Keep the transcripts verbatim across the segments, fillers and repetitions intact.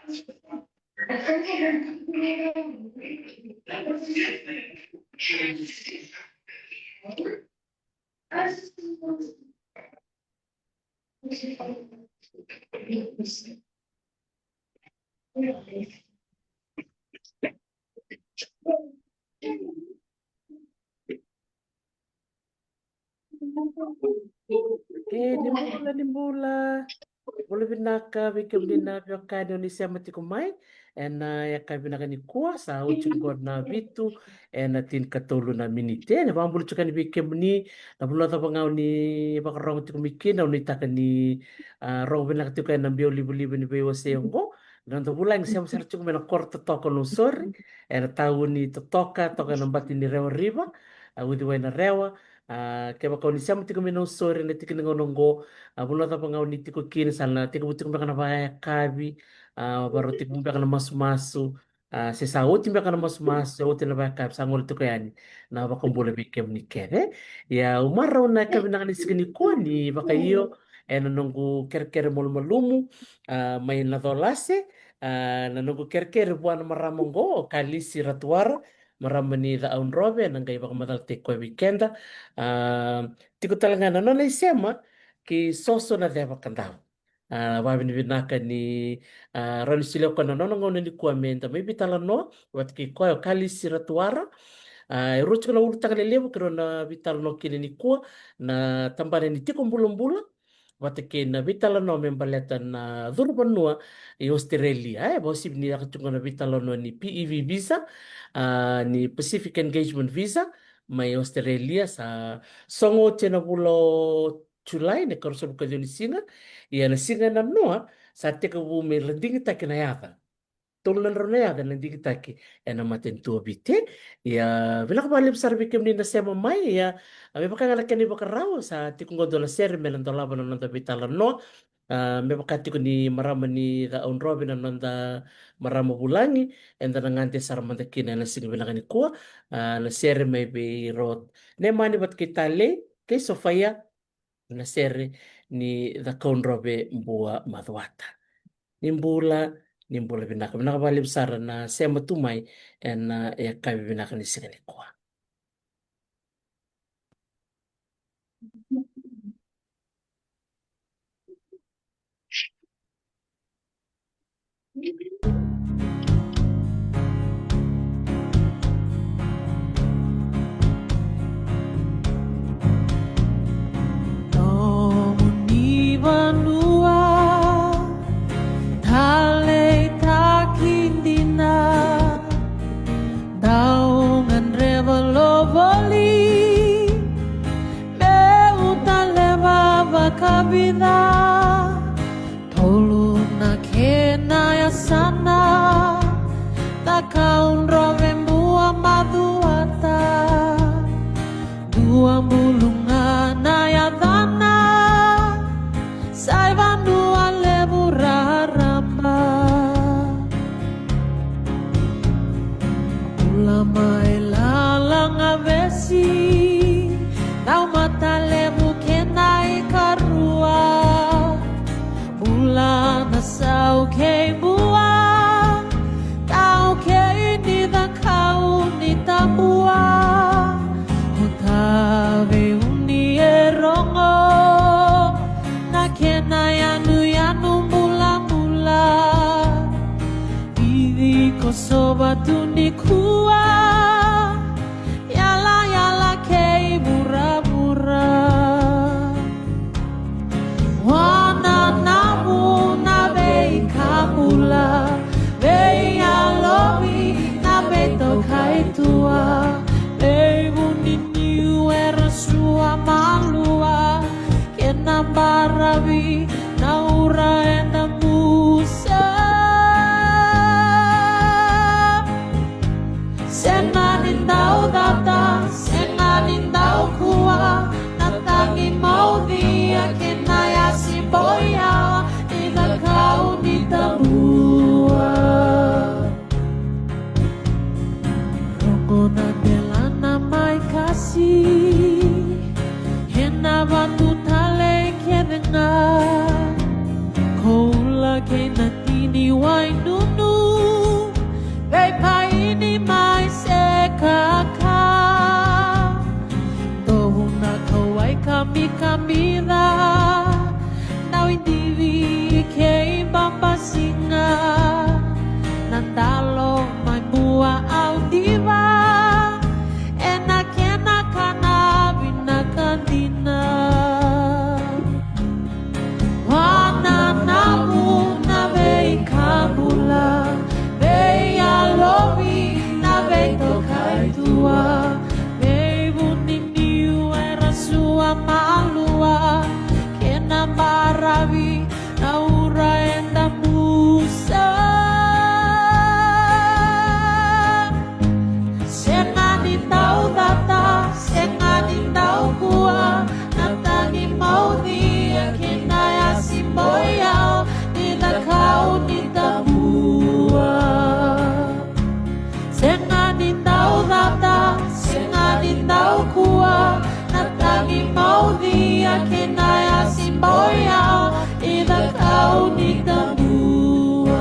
E, ni bula, ni bula. Bula vinaka vei kemuni na veiwekani o ni sema tiko mai ena yakavi vinaka nikua. Sa oti qo na vitu ena tinikatolu na miniti. E, na vakabula tiko yani vei kemuni na vanua cava ga o ni vakarorogo tiko mai kina, au nuitaka ni, a, rogo vinaka tiko ena biau livaliva ni veiwasei oqo. Na noda vulagi sema sara tiko mai na koro totoka o Nausori, ena tauni totoka, toka ena bati ni Rewa River, a, Uciwai na Rewa. A, kevaka o ni sema tiko mai Nausori ena tiki ni gauna oqo, a, vanua cava ga o ni tiko kina, sa na tekivu tiko beka na vakayakavi, a, varau tekivu beka na masumasu, a, se sa oti beka na masumasu, se oti na vakayakavi, sa gole tiko yani na vakabula vei kemuni kece. Ia, au marau na yakavi vinaka ni siga nikua ni vakaio ena noqu kerekere malumalumu, a, mai Nacolase, a, na noqu kerekere vua na marama oqo, o Kalisi Ratuara, marama ni Cakaudrove, ena qai vakamacalataki koya vei keda. A, tiko tale ga na nona isema kei Soso Naceva Kadavu. A, vakavinavinaka ni, a, rawa ni solia koya na nona gauna nikua meda mai veitalanoa vata kei koya o Kalisi Ratuara. A, e rua tiko na ulutaga lelevu keirau na veitalanoa kina nikua, na tabana ni tiko bulabula vata kei na veitalanoa me baleta na curu vanua i Australia. E, vakauasivi ni caka tiko na veitalanoa ni P E V visa, a, ni Pacific Engagement Visa mai Australia. Sa sogo oti ena vula o Julai, na ikaruasagavulu ka ciwa ni siga. Ia na siga e nanoa sa tekivu me ra digitaki na yaca. Tolu na drau na yaca na digitaki ena matanitu o Viti. Ia, vinaka vakalevu sara vei kemuni na sema mai. Ia, a, me vaka ga na kena ivakarau, sa tiko qo dua na sere me na dolava na noda veitalanoa. A, me vaka tiko ni marama ni Cakaudrove na noda marama vulagi, eda na gade sara mada kina ena siga vinaka nikua. A, na sere mai vei rau o Nemani vata kei Talei kei Sofaia, na sere ni Cakaudrove Bua Macuata. Ni bula, ni bula vinaka. Vinaka vakalevu sara na sema tu mai ena, a, yakavi vinaka ni siga nikua. Nomuni vanua taleitaki dina, dau gadreva lo voli meu taleva vakavica. Tolu na kena yasana, Cakaudrove Bua Macuata. Dua bulu ga na yacana, sa i vanua levu raraba. Bula mai Lalagavesi, Daumatalevu kei Naikarua. Bula na sau kei Bua, tau kei ni cakau ni tabua. O Taveuni e rogo na kena yanuyanu bulabula. Vici Kosova tu nikua, yalayala kei vuravura. Wananavu na veika bula, veiyalovi na veitokaitua, veivuniniu era sua malua, kena baravi na ura eda musa. Se Maudia kei na yasi boya i na kau ni tabua.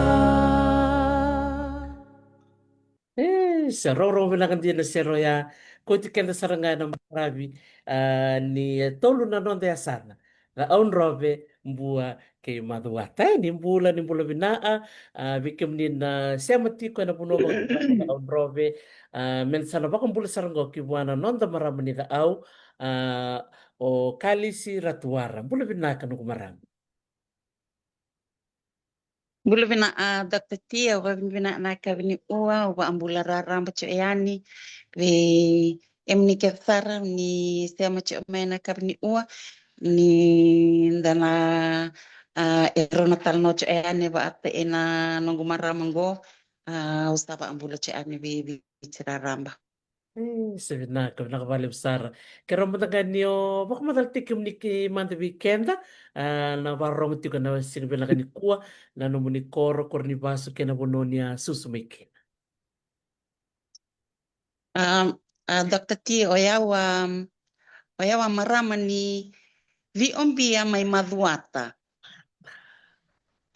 E, sa roro vinaka dina sero ya. Koti keda sara ga na maravi, a, ni e tolu na noda yasana. Ca'audrove, Bua kei Macuata. E, ni bula, ni bula vina'a, a, vei kemuni na sema tiko ena vanua vakacava na Ca'audrove, a, me na sa na vakabula sara qo ki vua na noda marama ni Ca'au, a, o Kalisi Ratuara. Bula vinaka noqu marama. Bula vina'a, a, Doctor T, au vakavinavinaka na yakavi ni ua, au vakabula raraba tiko yani vei emuni kece sara ni sema tiko mai na yakavi ni ua, ni da na, a, e rau na talanoa tiko yani vata ena noqu marama qo, a, au sa vakabula tiko yani vei, vei Viti raraba. E, sa vinaka, vinaka vakalevu sara. Keirau mada ga ni o vakamacalataki kemuni kei mada vei keda, a, na vakarorogo tiko na siga vinaka nikua, na nomuni koro, koro ni vasu kei na vanua ni a susu mai kina. A, a, Doctor T, o yau a, o yau a marama ni Ci'obia mai Macuata.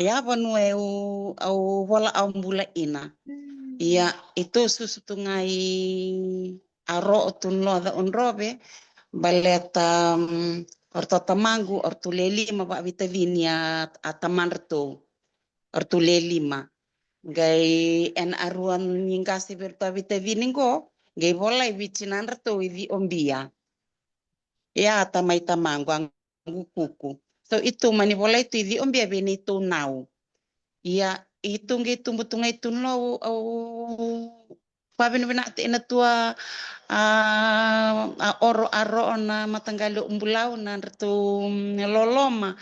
Ia vanua e au, au vola au bula ina. Ia, i tou susu tu ga i Aro'o, Tunuloa, Ca'audrove, baleta, mm, o ratou tamaqu, o ratou le lima va'avitacini a, a tamadratou. O ratou le lima. Qai ena a rua ni qase vei ratou a vitacini qo, qai volai vei tinadratou i Ci'obia. Ia tamai tamaqu, a qukuku. So i tou mani volai tu i Ci'obia vei neitou nau. Ia i tou qai tubu tu ga i Tunuloa, au, au vakavinavinakataki ina tu a, a, a oro Aro'o, na mataqali o Bulau, na dratou, mm, loloma.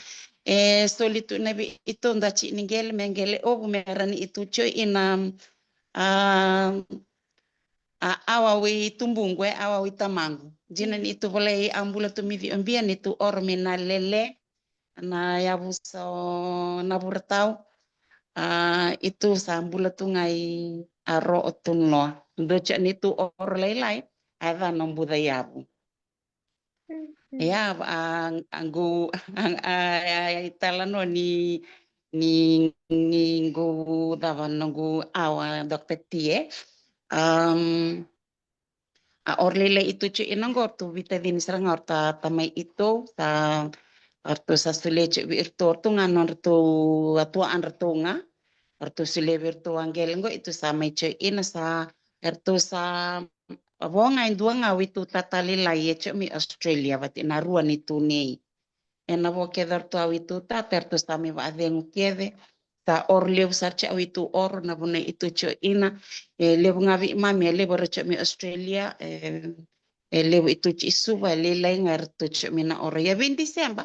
E soli tu ina vei i tou da tiki ni qele, me qele ovu, me ra ni i tou tiko ina, a, a, awa i tubuqu, e awa i tamaqu. Dina ni i tou volai a bula tu mai Ci'obia, ni tou oro mai na Lele, na yavusa o Navuratau. A, i tou sa bula tu ga i Aro'o, Tunuloa. Dou tiko ni tou oro lailai, a yacana o Bucayavu. Ia, a, a qu, a, a, a, i talanoa ni, ni, ni qu cava noqu awa, Doctor T, e. Um, a oro lailai i tou tiko ina qo, o ratou vitacini sara ga o ratou a tamai i tou, sa, o ratou sa solia tiko vei iratou, o ratou ga nodratou a tuadratou ga, o ratou solia vei iratou a qele qo, i tou sa mai tiko ina sa, o ratou sa vo ga e dua ga o i tou tata lailai e tiko mai Australia, vata na rua ni tou nei. Ena vo kece o ratou a i tou tata, eratou sa mai va'acegu kece. Sa oro levu sara tiko a i tou oro, na vanua i tou tiko ina. E levu ga vei mami, e levu era tiko mai Australia, e, e levu i tou tiko i Suva, e lailai ga eratou tiko mai na oro. Ia vei December,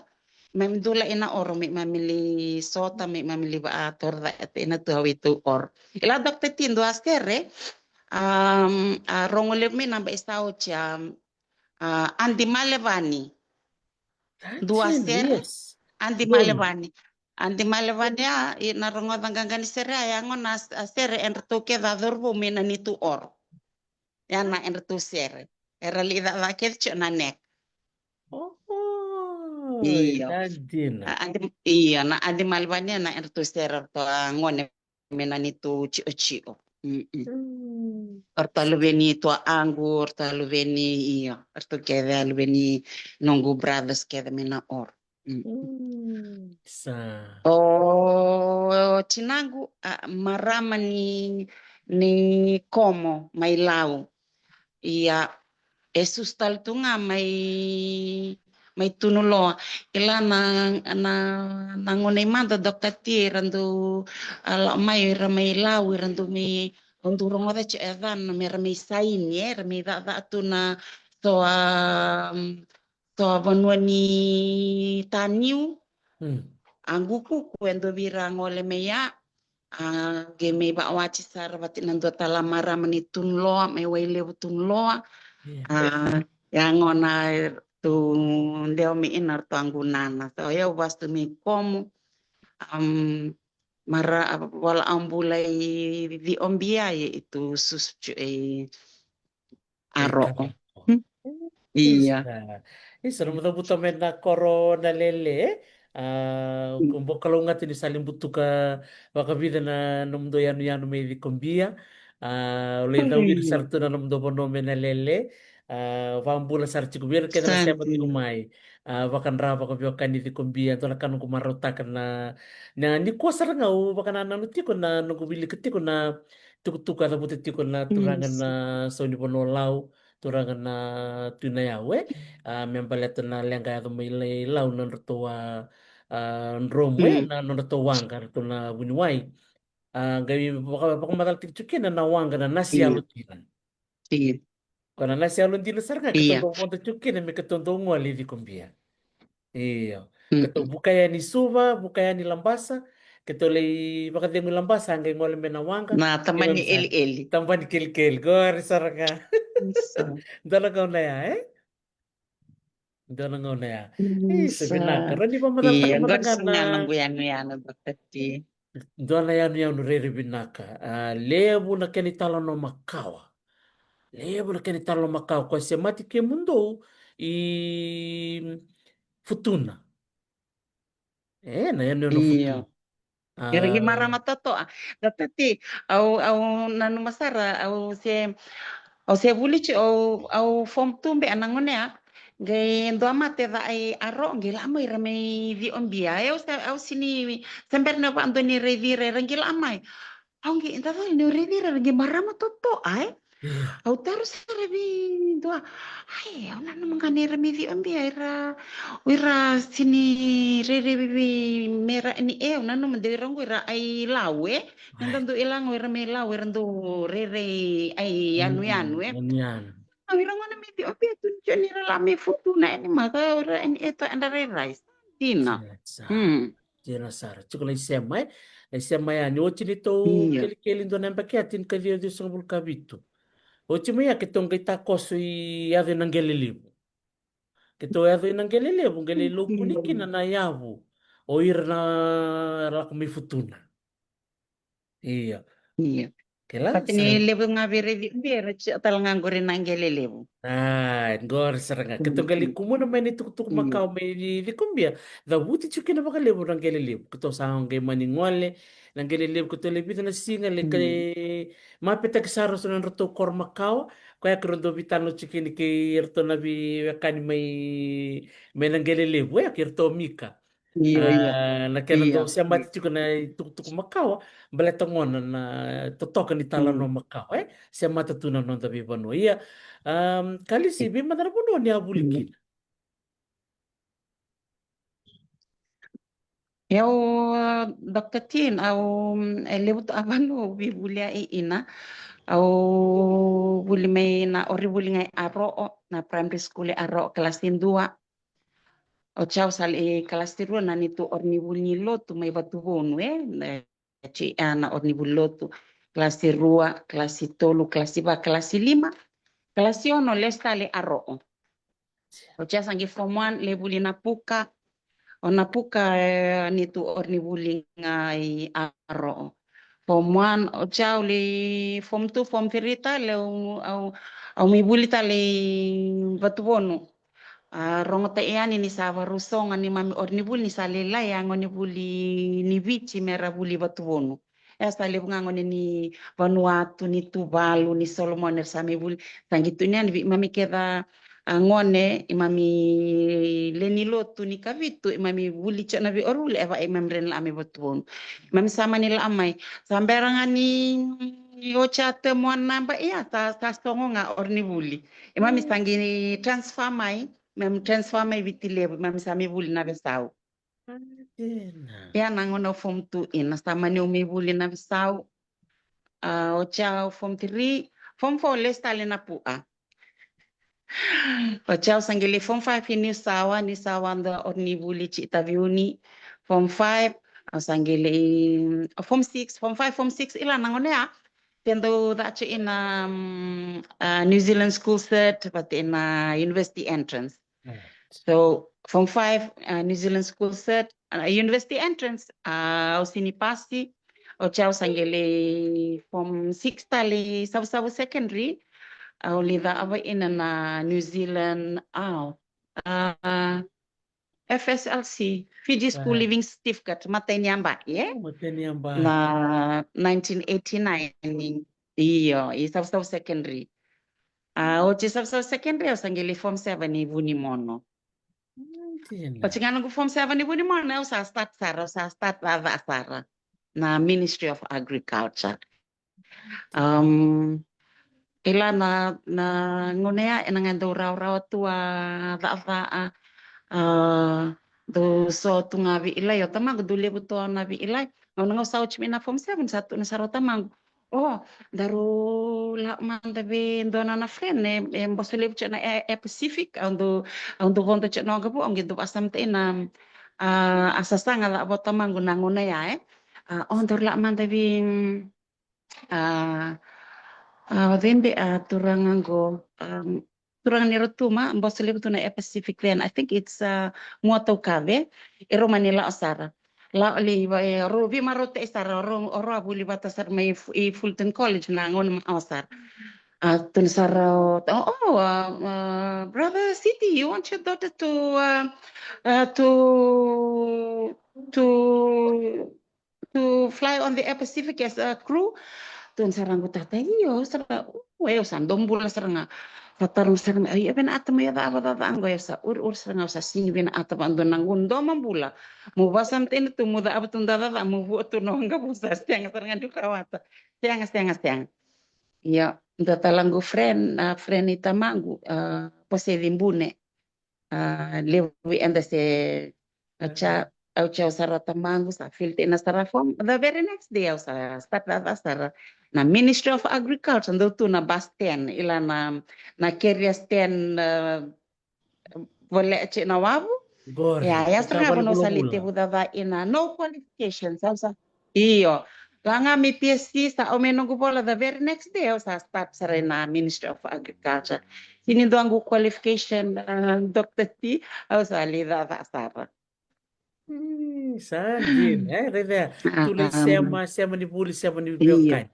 mami dula ina oro, me mami li sota, me mami li va'atorocake ina tou a i tou oro. Ila Doctor T, dua sere, um, a rogo levu mai na bai sa oti, um, a, Adi Malevani. Dua sere, yes. Adi Malevani. Adi Malevani, a, i na rogoca qaqa ni sere, a, ya gona a, a sere, eratou kece a cauravou mai na neitou oro. Ya na eratou sere. Era li cakacaka kece tiko na neka. Oh, io. Io, na Adi Malevani, ya na eratou sere, eratou a gone mai na neitou tiotio. Mm. O ratou a luveni tua'aqu, o ratou a luveni, io, o ratou kece a luveni noqu brothers kece mai na oro. Mm. Sa. O tinaqu, a, marama ni, ni Komo mai Lau. Ia, e susu tale tu ga mai, mai Tunuloa. Ila na, na, na gauna i mada, Doctor T, era dau, a, la'o mai, era mai Lau, era dau mai, au dau rogoca tiko e yacana, me ra mai saini, e, ra mai cakacaka tu na so a, so a vanua ni taniu. Mm. A qukuku e dua vei ira a gole mai ya. A, qai mai va'awati sara vata na dua tale a marama ni Tunuloa, mai Wailevu, Tunuloa. Yeah. A, ya gona eratou dewa mai ina eratou a qunana. So, ia au vasu mai Komo. Um, mara, a, vola au bula i Ciobia, ia i tou susu tiko i Aro'o. Hmm? Ia. Isa, isa, na mucavuta mai na koro na lele. A, ko bau kalougata ni sa lai butuka vakavica na nomudou yanuyanu mai Cikobia. A, lai cau ira sara tu na nomudou vanua mai na lele. A, vakabula sara tiko vei ira kece na sema tiko mai. A, vakadra vakaveiwekani Cikobia, dua na ka noqu marautaka na, na nikua sara ga au vakanananu tiko na noqu wilika tiko na tukutuku a cavuta tiko na turaga na sau ni vanua Lau, turaga na Tui Nayau, e. A, me baleta na leqa yaco mai Lau na nodratou a, a, dromu, e, na nodratou waqa, ratou na vuniwai. A, qai vaka, vakamacala tiko kina na waqa na Nasi Yalodina. Ko na Nasi Yalodina sara ga keitou dau vodo tiko kina me keitou dau gole i Cikobia. Io. Keitou vuka yani Suva, vuka yani Labasa, keitou lai vakacegu i Labasa, a qai gole mai na waqa. Na tabani elieli. Tabani kelikeli, qori sara ga. Dua na gauna ya, e? Dua na gauna ya. Isa, vinaka. Rau ni vakamacala mada ga na noqu yanuyanu, Doctor T. Dua na yanuyanu rairai vinaka. A, levu na kena italanoa makawa. Levu na kena italanoa makawa. Ko semati kemudou i Futuna. E, na yanuyanu Futuna. Ira qi marama totoa. Doctor T, au, au nanuma sara, au se, au se vuli tiko, au, au form two beka na gauna ya. Qai dua mate ca i Aro, qai la mai ira mai Cikobia. E, au se, au sini, se bera na vakadua ni raici ira, ira qai la mai. Au qai, da cala niu raici ira, ira qi marama totoa, e? Au taro sara vei dua. Ai, au nanuma ga ni ira mai Cikobia, ira, o ira sini rairai vei me ra ni, e, au nanuma de ira qo ira ai Lau, e. Eda dau ilaga o ira mai Lau, ira dau rairai ai yanuyanu, e. Yanuyanu. Au ira gona mai Cikobia tu ni tio ni ira la mai Futuna, e, ni maka o ira ni e to eda rairai. Dina. Dina sara. Tiko lai sema, e? Lai sema yani. Oti ni tou kelikeli dua na yabaki ya tinikaciwa ciwasagavulu ka vitu. Oti mai ya keitou qai takoso i yaco i Naqelelevu. Keitou yaco i Naqelelevu, qai lai laukuni kina na yavu o ira na lako mai Futuna. Io. Io. Kila sara. Ni levu ga vei ira i Cikobia, era tiko tale ga qori Naqelelevu. A, qori sara ga. Keitou qai lai kumuna mai na itukutuku makawa mai Cikobia. Cavuti tiko kina vakalevu Naqelelevu. Keitou sa qai mani gole Naqelelevu, keitou lai vica na siga lai qai mapetaki sara so na nodratou koro makawa. Koya keirau dau veitalanoa tiko kina kei iratou na veiwekani mai, mai Naqelelevu, e, kei iratou Mika. Io, io. A, na kena dau semati tiko na itukutuku makawa, baleta gona na totoka ni talanoa makawa, e? Semata tu na noda veivanua. Ia, a, Kalisi, vei mada na vanua ni a vuli kina? Au, Doctor Tin, au, e levu tu a vanua au vuli ai ina. Au vuli mai na Orivuli ga i Aro'o, na primary school i Aro'o, kalasi dua. Oti au sa lai kalasi rua na neitou Orivuli ni lotu mai Vatuvonu, e, na, e, na Orivuli lotu. Kalasi rua, kalasi tolu, kalasi va, kalasi lima, kalasi ono, lesu tale i Aro'o. Oti au sa qai form one, lai vuli Napuka. O Napuka, e, neitou Orivuli ga i Aro'o. Form one, oti au lai form two, form three tale, au, au, au mai vuli tale i Vatuvonu. A, rogota'i yani ni sa vakarau sogo neimami Orivuli ni sa lailai a gonevuli ni Viti me ra vuli Vatuvonu. E sa levu ga gone ni Vanuatu, ni Tuvalu, ni Solomoni era sa mai vuli. Sa qai tukuni yani vei keimami kece a gone, neimami lewe ni lotu ni Kavitu, neimami vuli tiko na veiorivuli, e vaka neimami rai ni la mai Vatuvonu. Neimami sa mani la mai. Sa bera ga ni, ni oti a term one naba, ia, sa, sa sogo ga Orivuli. Neimami sa qai transfer mai, neimami transfer mai Viti Levu, neimami sa mai vuli Navesau. A, dina. Ia na gauna au form two ina, sa mani au mai vuli Navesau. A, oti au form three, form four lesu tale Napu'a. Oti au sa qai lai form five i Niusawa, Niusawa dua Orivuli tiko i Taveuni. Form five, au sa qai lai, form six, form five, form six, ila na gauna ya. Keitou dau caka ina, mm, a, New Zealand School Cert, vata ina University Entrance. Mm. So, form five, a, New Zealand School Cert, a, University Entrance, a, au sini pasi, oti au sa qai lai form six tale i Savusavu Secondary, au lai cakava ina na New Zealand, au, a, F S L C, Fiji School Living Certificate, matai ni yabaki, e? Na nineteen eighty-nine, io, i Savusavu Secondary. A, oti Savusavu Secondary, au sa qai lai form seven i Vunimono. Oti ga noqu form seven i Vunimono, au sa start sara, au sa start cakacaka sara na Ministry of Agriculture. Um, ila na, na gauna ya, ena ga dau rawarawa tu a cakacaka, a, dau so tu ga vei Ilai, o tamaqu dau levu tu na vei Ilai. Gauna ga au sa oti mai na form seven, sa tukuna sara o tamaqu, o, daru lako mada vei dua na nona friend e, e boso levu tiko na Air, Air Pacific, au dau, au dau vodo tiko na waqavu, au qai dau vakasamataka na, a, a sasaga cakava o tamaqu na gauna ya, e. A, o, daru lako mada vei, a, a, o cei be, a, turaga qo, um, turaga ni Rotuma, boso levu tu na Air Pacific then. I think it's, uh, Muataukave. E rau mani lako sara. Lako li, e, rau veimarautaki sara, o rau, o rau a vuli vata sara mai i Fu-, i Fullerton College na gauna makawa sara. A, tukuna sara o, o, o, uh, uh, Brother City, you want your daughter to, uh, uh, to, to to fly on the Air Pacific as a crew. Tukuna sara qo tata, io, sara, o, au sa dau bula sara ga. Sa taroga sara ga, io, vinakata mo cakava cakacaka qo, au sa uriuri sara ga, au sa sega ni vinakata vakadua na qu domo bula. Mo vakasamataka tu, mo cakava tu dua cakacaka, mo vua tu na waqavu, sa sega sara ga ni rawata. Sega, sega, sega. Io, dua tale qu friend, a, friend i tamaqu, a, Posedi Bune. A, levu eda se, a, cha, au chau sara tamaqu, sa fill tiko na sara form. The very next day, au sa start cakacaka sara na Ministry of Agriculture, dau tu na bus stand, ila na, na carrier stand, a, voleka tiko na wavu. Ia, ia sara ga vanua au sa lai tevu cakacaka ina, no qualifications, au sa Io. Lako ga mai P S C, sa au mai noqu vola, the very next day au sa start sara ina Ministry of Agriculture. Sega ni dua qu qualification, a, Doctor T, au sa lai cakacaka sara. Sa dina, e, raica. Tu lai sema, sema ni vuli, sema ni veiwekani.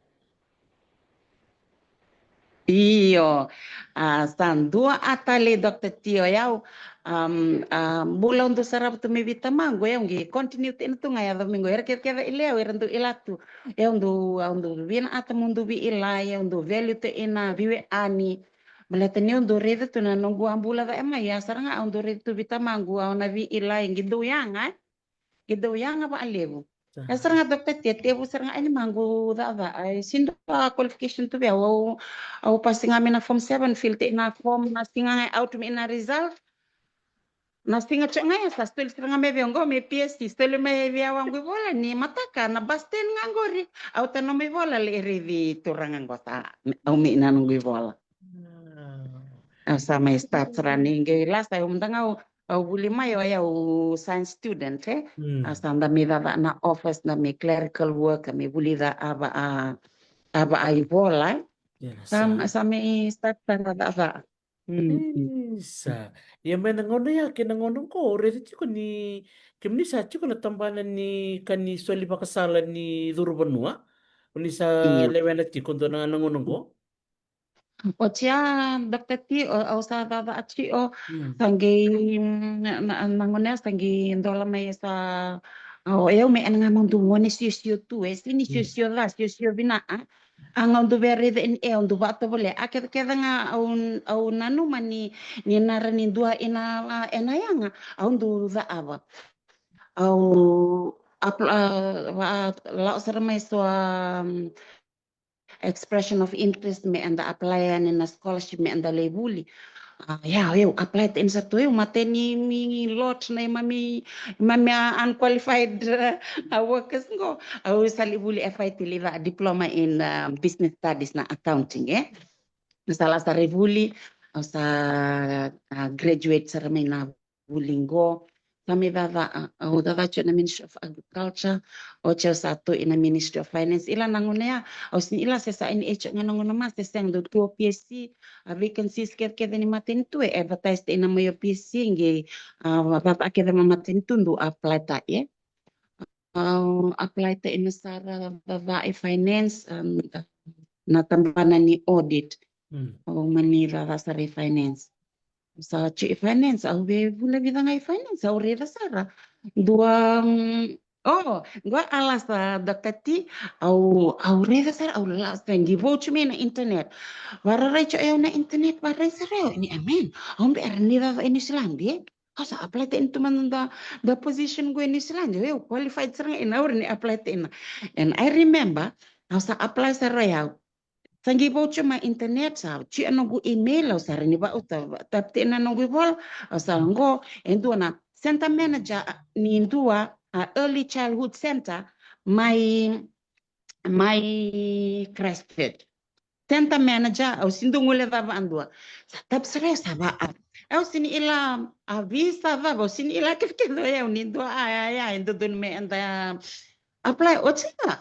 Io, a, sa dua a tale Doctor T o yau, a, bula au dau sarava tu mai vei tamaqu, e, au qai continue tiko tu ga, yaco mai qo, era kece, kece i Laiau, era dau i Laiau tu. Au dau, au dau vinakata meu dau vei Ilai, au dau value tiko ina veiwekani. Baleta niu dau raica tu na noqu a bula cake mai, ia sara ga au dau raica tu vei tamaqu, au na vei Ilai, qai dau yaga, e. Qai dau yaga vakalevu. Ia sara ga Doctor T, tevu sara ga e ni maqu cakacaka. E sega ni dua qualification tu vei au, au, au pasi ga mai na form seven, fill tiko na form, na siga ga e out mai na result. Na siga tiko ga e sa soli sara ga mai vei au qo mai P S C, soli mai vei au qo ivola ni mataka na bus stand ga qori. Au tanu mai vola lai raici turaga qo sa, au mai na noqu ivola. Au sa mai start sara ni qai lasa, au mada ga au Au vuli mai o yau science student, e? A sa da mai cakacaka na office, da mai clerical work, a mai vulica a va a, a va a ivola, e? Sa, sa mai start sara cakacaka. Isa. Ia mai na gauna ya kei na gauna qo, au raica tiko ni kemuni sa tiko na tabana ni ka ni soli vakasala ni curu vanua. O ni sa lewena tiko dua na gauna qo. Oti ya, Doctor T, o, au sa cakacaka tiko, sa qai, mm, na, na, na gauna ya sa qai dola mai sa, o yau me ena ga meu dau gone siosio tu, e, sega ni siosio ca, siosio vinaka. A ga au dau via raica ni e, au dau vakatovolea. A kecakece ga au, au nanuma ni, ni na rawa ni dua ena, ena yaga, au dau cakava. Au, a, a, lako sara mai so, um, expression of interest me eda apply yani na scholarship me eda lai vuli. A, ia, au apply tiko yani sa tu, au mateni mi lot na imami, imami a unqualified, a, workers qo. Au sa lai vuli F I T lai caka diploma in, a, business studies na accounting, e. Sa lako sara i vuli, au sa, a, graduate sara mai na vuli qo. Sa mai cakacaka, a, au cakacaka tiko na Ministry of Agriculture, oti au sa tu ina Ministry of Finance. Ila na gauna ya, au sega ni kila se sa N H O ga na gauna ma se sega, dau tu o P S C, a, vacancies kecekece ni matanitu e advertise tiko ina mai o P S C qai, a, cakacaka kece mai matanitu dau apply tiko, e. Au apply tiko ina sara cakacaka i finance, um, na tabana ni audit. Mm. Au mani caca sara i finance. Sa tiko i finance, au via vula vica ga i finance, au raica sara. Dua, mm, oh, dua ala sa Doctor T, au, au raica sara, au la sa qai vou tiko mai na internet. Vararai tiko au na internet, vararai sara au, ni amen. Au bera ni caca i New Zealand, e? Au sa apply tiko ena tu mada da, da position qo i New Zealand, au qualified sara ga ena, au ni apply tiko ena. And I remember, au sa apply sara au. Sa qai vou tiko mai internet, sa tiko noqu email, au sa rawa ni vakatabutaka na noqu ivola, au sa qo, e dua na center manager, a, ni dua, a, early childhood center, mai, mai Christchurch. Center manager, au sega ni guilecava e dua. Sa tabu sara, au sa va, a, au sega ni kila a visa cava, au sega ni kila kece kece o yau ni dua, a, a, a, e dodonu me da apply, oti ga.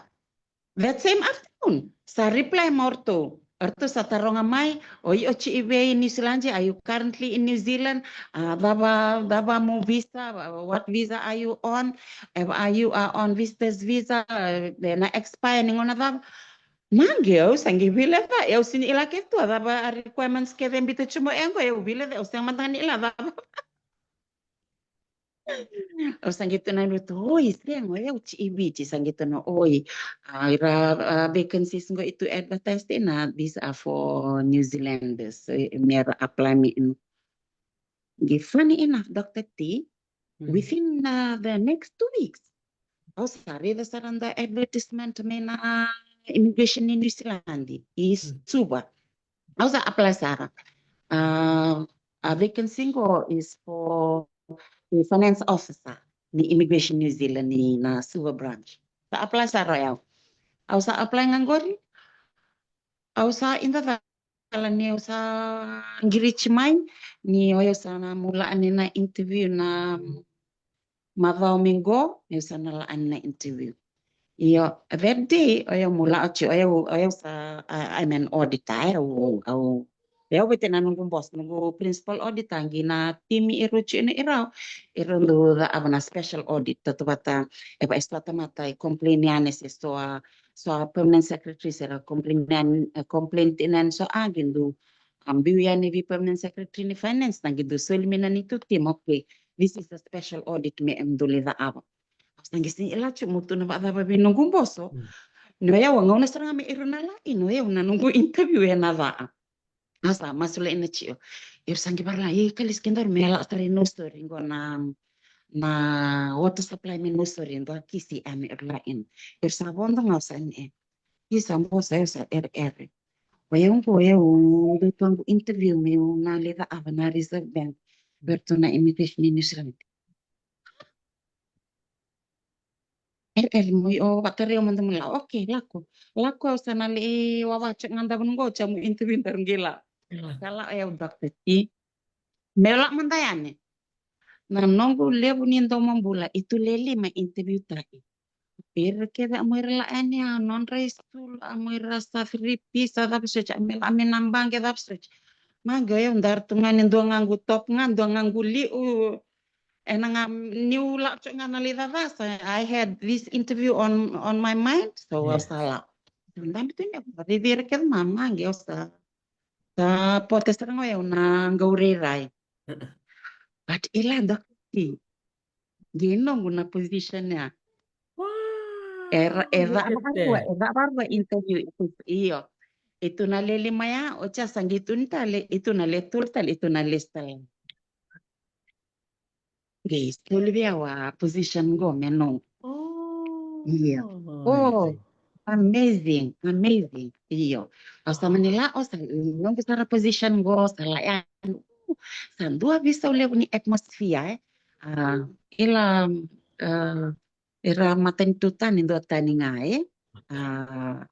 That same afternoon, sa reply mai o ratou. O ratou sa taroga mai, o iko tiko i vei i New Zealand, are you currently in New Zealand? A, cava, cava mo visa, what visa are you on? If are you are on visitor's visa, e, na expire ni gauna cava? Maqi, au sa qai veilecayaki, au sega ni kila kece tu a cava a requirements kece e biuta tiko mai qo, au veilecayaki, au sega mada ga ni kila cava. Au sa qai tukuna vei ratou, oi, sega, o yau tiko i Viti, sa qai tukuna, oi, a, ira, a, vacancies qo e tu advertised ena, these are for New Zealanders, e, me ra apply mai. Qai funny enough, Doctor T, within, uh, the next two weeks, au sa raica sara na advertisement mai na immigration ni New Zealand i Suva. Au sa apply sara. Uh, a vacancy qo is for the finance officer ni Immigration New Zealand ni na Suva branch. Sa apply sara o yau. Au sa apply ga qori. Au sa ida cala ni au sa qiriti mai ni o yau sa na, meu lako yani na interview na macawa mai qo, au sa na lako yani na interview. Io, that day, o yau meu lako tiko, o yau, o yau sa, a, I'm an auditor, e, au, au, o yau vata na noqu boss, noqu principal auditor, qai na team i rau tiko na irau, irau dau cakava na special audit, tautauvata, e va e so na tamata e complain yani se so a, so a permanent secretary se ra complain yani, e, complain tiko yani so a qai dau, a, biu yani vei permanent secretary ni finance, na qai dau soli mai na neitou team, okay, this is a special audit me, em, dau lai cakava. Au sa qai sega ni kila tiko meu tukuna vakacava vei noqu boss. Mm. Ni o yau a gauna sara ga me irau na lako in, o yau na noqu interview ena caka. Au sa masulaka tiko. Au sa qai vakarau, e, kalisi kedaru me lako sara i Nausori qo na, na water supply mai Nausori, dua kisi a me irau lako in. Au sa vodo ga au sa ni, e. Isa, boss, au sa ereere. O yau qo, o yau dau tu qo interview meu na lai cakava na Reserve Bank. Vei ratou na immigration ni New Zealand. Ereere, mo i o vakarogo mada mo lako. Okay, lako. Lako, au sa na lai wawa tiko ga davo qo, sa mo interview daru qai lako. Sa lako o yau, Doctor T. Meu lako mada yani. Na noqu levu ni daumabula, e tu le lima interview taki. Ira kece a mo ira lako yani, a nodra isulu, a mo ira sa three P, sa cava soti, a me lako mai na baqe, cava soti. Maqi, o yau daru tu ga ni dua ga qu top ga, dua ga qu liu. Ena ga niu lako tiko ga na lai cakacaka, I had this interview on, on my mind, so au sa lako. Dabe tu ni au raici ira kece, maqi, au sa, sa pote sara ga o yau na qau rairai. But ila, Doctor T, qai noqu na position ya. Wow, e ra, e ra, look at that. E ra, e ra interview, e tu, io. E tu na le lima ya, oti ya sa qai tu ni tale, e tu na le tolu tale, e tu na le tale. Qai soli vei au a position qo me noqu. Oh, io. Oh, amazing, amazing. Io. Au sa mani lako, sa noqu sara position qo, sa lako yani. Sa dua veisau levu ni atmosphere, e. A, ila, a, ira matanitu tani, duatani ga, e. A,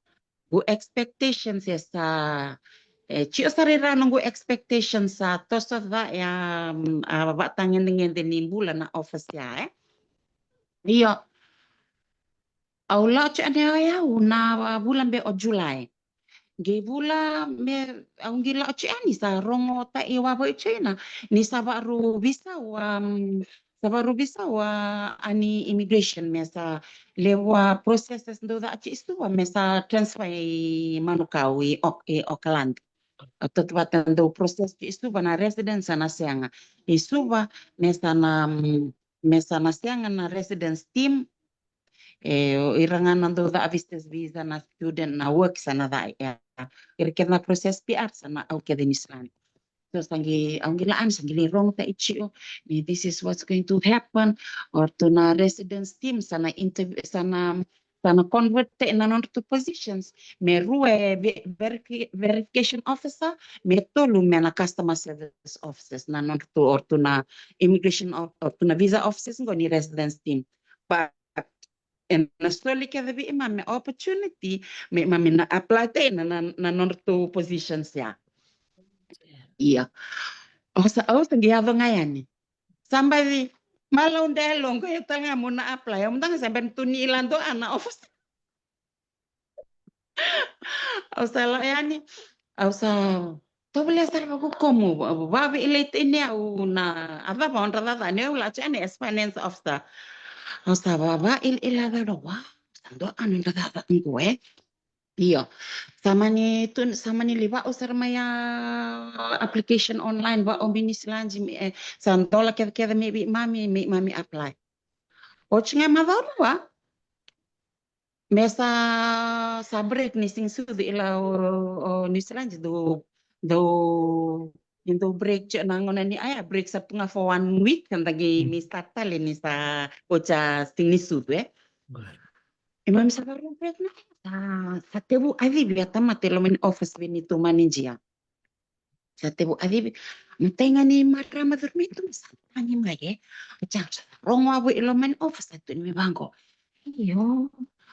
qu expectations e sa, e, tiko sara i ra noqu expectations sa toso ca, e, a, a, vatagedegede ni bula na office ya, e. Io. Au lako tiko yani o yau na vula beka o July. Qai vula me, au qai lako tiko yani, sa rogo tai wavu i China. Ni sa vakarau veisau, um, sa vakarau veisau a, a ni immigration me sa levu a processes dau caka tiko i Suva me sa transfer i Manukau i Au-, i Auckland. Au tautauvata dau process ki Suva na residence sa na sega. I Suva me sa na, mm, me sa na sega na residence team. E, o ira ga na dau caka visitors visa, na student, na work sa na caka, e. Ira kece na process P R sa na au kece New Zealand. So sa qai, au qai la, ani sa qai lai rogo ta i G O. Ni this is what's going to happen. Or tu na residence team sa na interview, sa na, sa na convert te na nodratou positions. Me rua e ve-, verifi-, verification officer, me tolu me na customer service officers, na nodratou, or tu na immigration of-, or tu na visa officers qo ni residence team. But ena soli kece vei keimami opportunity me keimami na apply te na, na, na nodratou positions ya. Ia. Au sa, au sa qai yaco ga yani. Sa baci, ma lau de loqo, e tale ga mo na apply. Au mada ga sa bera tu ni la dua na office. Au sa la yani. Au sa tovolea sara vakukomu, va, va, vakaveilei tani au na, a cava o dra cakacaka, ni au la tu yani as finance officer. Au sa va, vakailei, ilai cau, wa, sa dua na nodra cakacaka qo, e. Io. Sa mani tu, sa mani lai vakaoso sara mai a application online vaka o New Zealand, e, sa dola kecekece mai vei keimami, me keimami apply. Oti ga e macawa rua, me sa, sa break ni siga ni sucu, ilai o, o New Zealand dau, dau, ni dau break tiko na gauna ni, a, ya, break sa tu ga for one week, eda qai, mm, ni start tale ni sa oti a siga ni sucu, e. Right. Keimami sa vakarau break na, sa, sa tekivu kacivi a tamata e loma ni office vei neitou manager. Sa tekivu kacivi. Matai ga ni marama curumi tu, sa tagi mai, e. Oti ga sa rogo au e loma ni office, sa tukuni mai vaqo. Io.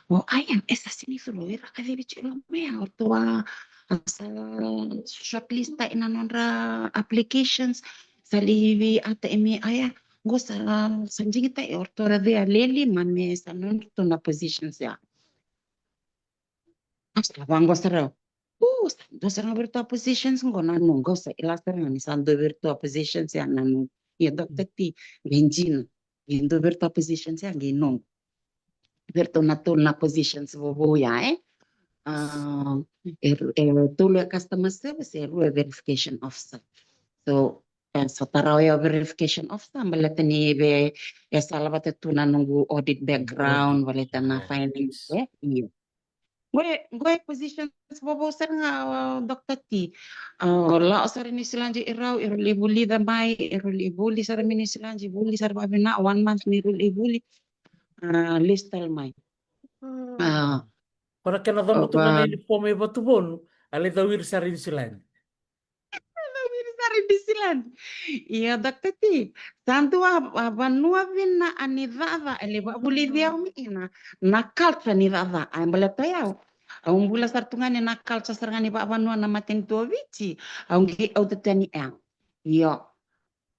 O, a ya, e sa sega ni curu, era kacivi tiko e loma ya, o ratou a, a sa shortlist-taki na nodra applications, sa lai vei, a, ta emi, a ya, qo sa, sa digitaki, o ratou ra via leli, ma me sa nodratou na positions ya. Au sa vaqo sara. O, sa dua sara ga vei iratou a positions qo na noqu, au sa kila sara ga ni sa dua vei iratou a positions ya na noqu. Ia, Doctor T, qai dina. Qai dua vei iratou a positions ya qai noqu. Vei iratou na tolu na positions vovou ya, e. A, e, e tolu e customer service, e rua e verification officer. So, e, sa tara au o verification officer, baleta ni vei, e sa lavata tu na noqu audit background, baleta na finance, e, io. Qo e, qo e positions vovou sara ga, o, Doctor T. A, o lako sara i New Zealand i rau, e rau lai vulica mai, e rau lai vuli sara mai New Zealand, vuli sara vakavinaka, one month ni rau lai vuli. A, lesu tale mai. Mm. A, ko na kena coba tu ga na uniform e Vatuvonu, a lai cau ira sara i New Zealand. Cau ira sara i New Zealand. Ia, Doctor T, sa dua a, a vanua vinaka ni cakacaka e lai vakavulici au mai kina, na culture ni cakacaka. A, e baleta o yau, au bula sara tu ga ni na culture sara ga ni vakavanua na matanitu o Viti, au qai, au tata ni, e. Io.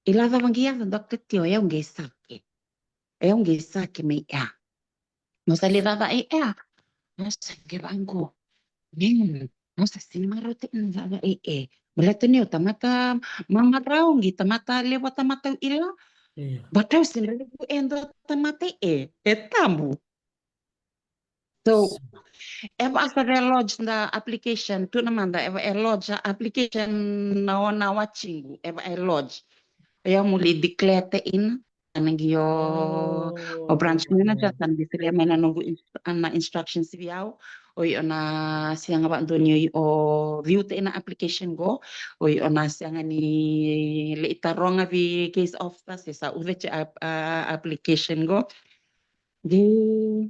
Ila cava qai yaco, Doctor T, o yau qai sake. O yau qai sake mai, e. Au sa lai cakacaka e, e. Au sa qai vaqo. Man, au sa sega ni marautaka na cakacaka e, e. Baleta niu tamata mamarau, qai tamata levu a tamata au ila. Io. But au sega ni rawa ni e dua tamata e, e tabu. So, eva a sa lodge na application, tu na mada, eva e lodge a application na o na watiqu, eva e lodge. O yau mo lai declare ta ina, sa na qai o, o branch manager, sa na qai solia mai na noqu ins-, na instructions vei au. O io na sega vakadua ni o, o view ta ina application qo. O io na sega ni lai taroga vei case officer se sa uca tiko a, a, application qo. Qai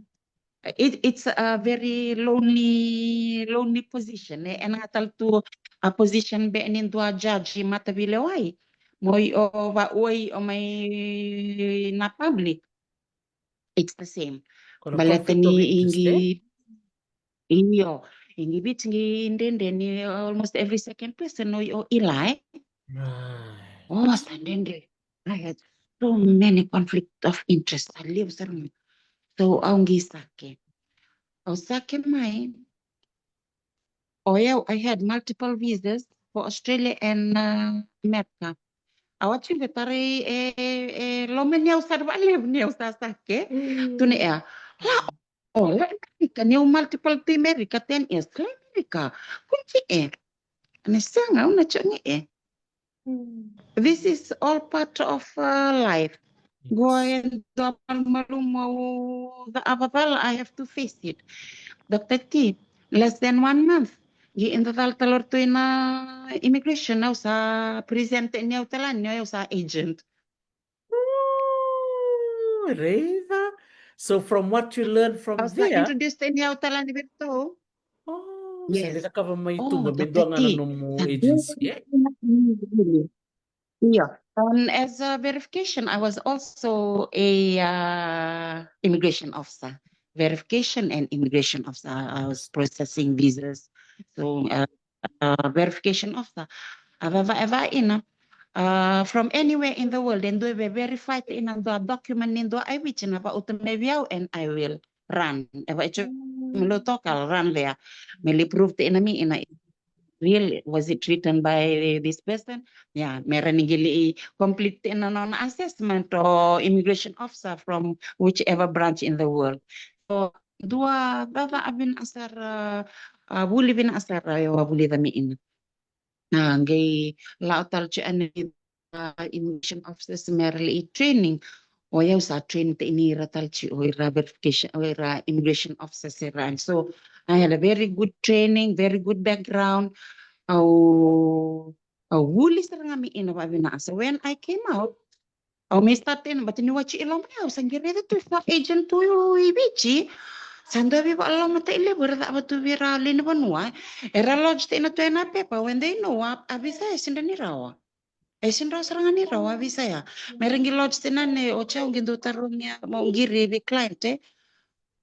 It, it's a very lonely, lonely position, e, ena ga tale tu a position beka ni dua judge i mataveilewai. Mo i o va, o i o mai na public. It's the same. Baleta ni ingi, io, ingi Viti qai dredre ni almost every second person o i o ila, e. O, sa dredre. I had so many conflict of interest. Sa levu sara ga. So, au qai sake. Au sake mai. O yau, I had multiple visas for Australia and, uh, America. Au a tiko e tarai e, e, e loma ni au sa vakalevu ni au sa sake. Mm. Tu na e a. La, o, la America, ni au multiple tu America, ten years. La America. Ko ke e. Ni sega, au na joni e. This is all part of uh, life. Qo e dua malumalumu au cakava cala, I have to face it. Doctor T, less than one month. Qai dua cala tale o ratou ina immigration, au sa present ni au tale ni au sa agent. Ooh, raica. So from what you learn from Au sa there, introduce ni au tale ni vei ratou. oh, sa Yes. Ni cakava mai Oh, tuba me Doctor dua ga na T. nomu Ah, agency, eh? Yeah. And as a verification, I was also a uh, immigration officer. Verification and immigration officer. I was processing visas. So uh, uh, verification officer. A vava eva ina. Uh, from anywhere in the world, e dua e verify ina dua document ni dua ai Viti na vauta me vei au, and I will run. Eva e tiko me lo toka run there. Me li prove te ina me ina real, was it written by this person? Yeah, me ra ni qai li complete ina nona assessment o immigration officer from whichever branch in the world. So dua vava a vina asara, a vuli vina asara, io a vuli da me ina. Na qai lao tale tiko ani uh, immigration officers me ra lai training. O yau sa train te ini ira tale tiko o ira verification, o ira immigration officers era. And so I had a very good training, very good background. Au, au vuli sara ga me ina vavina. So when I came out, au me start ina, but ni wachi ilo mai, au sa qai raica tu sa agent tu i Viti. Sa dua vei vakaloloma ta i levu era cava tu vei ira lewe ni vanua. Era lodge te ina tu ena pepa, when they know a, a visa e sega ni rawa. E sega ni rawa sara ga ni rawa a visa ya. Me ra qai lodge te ina ne o chau qai dau tarogi a mo qiri vei client e.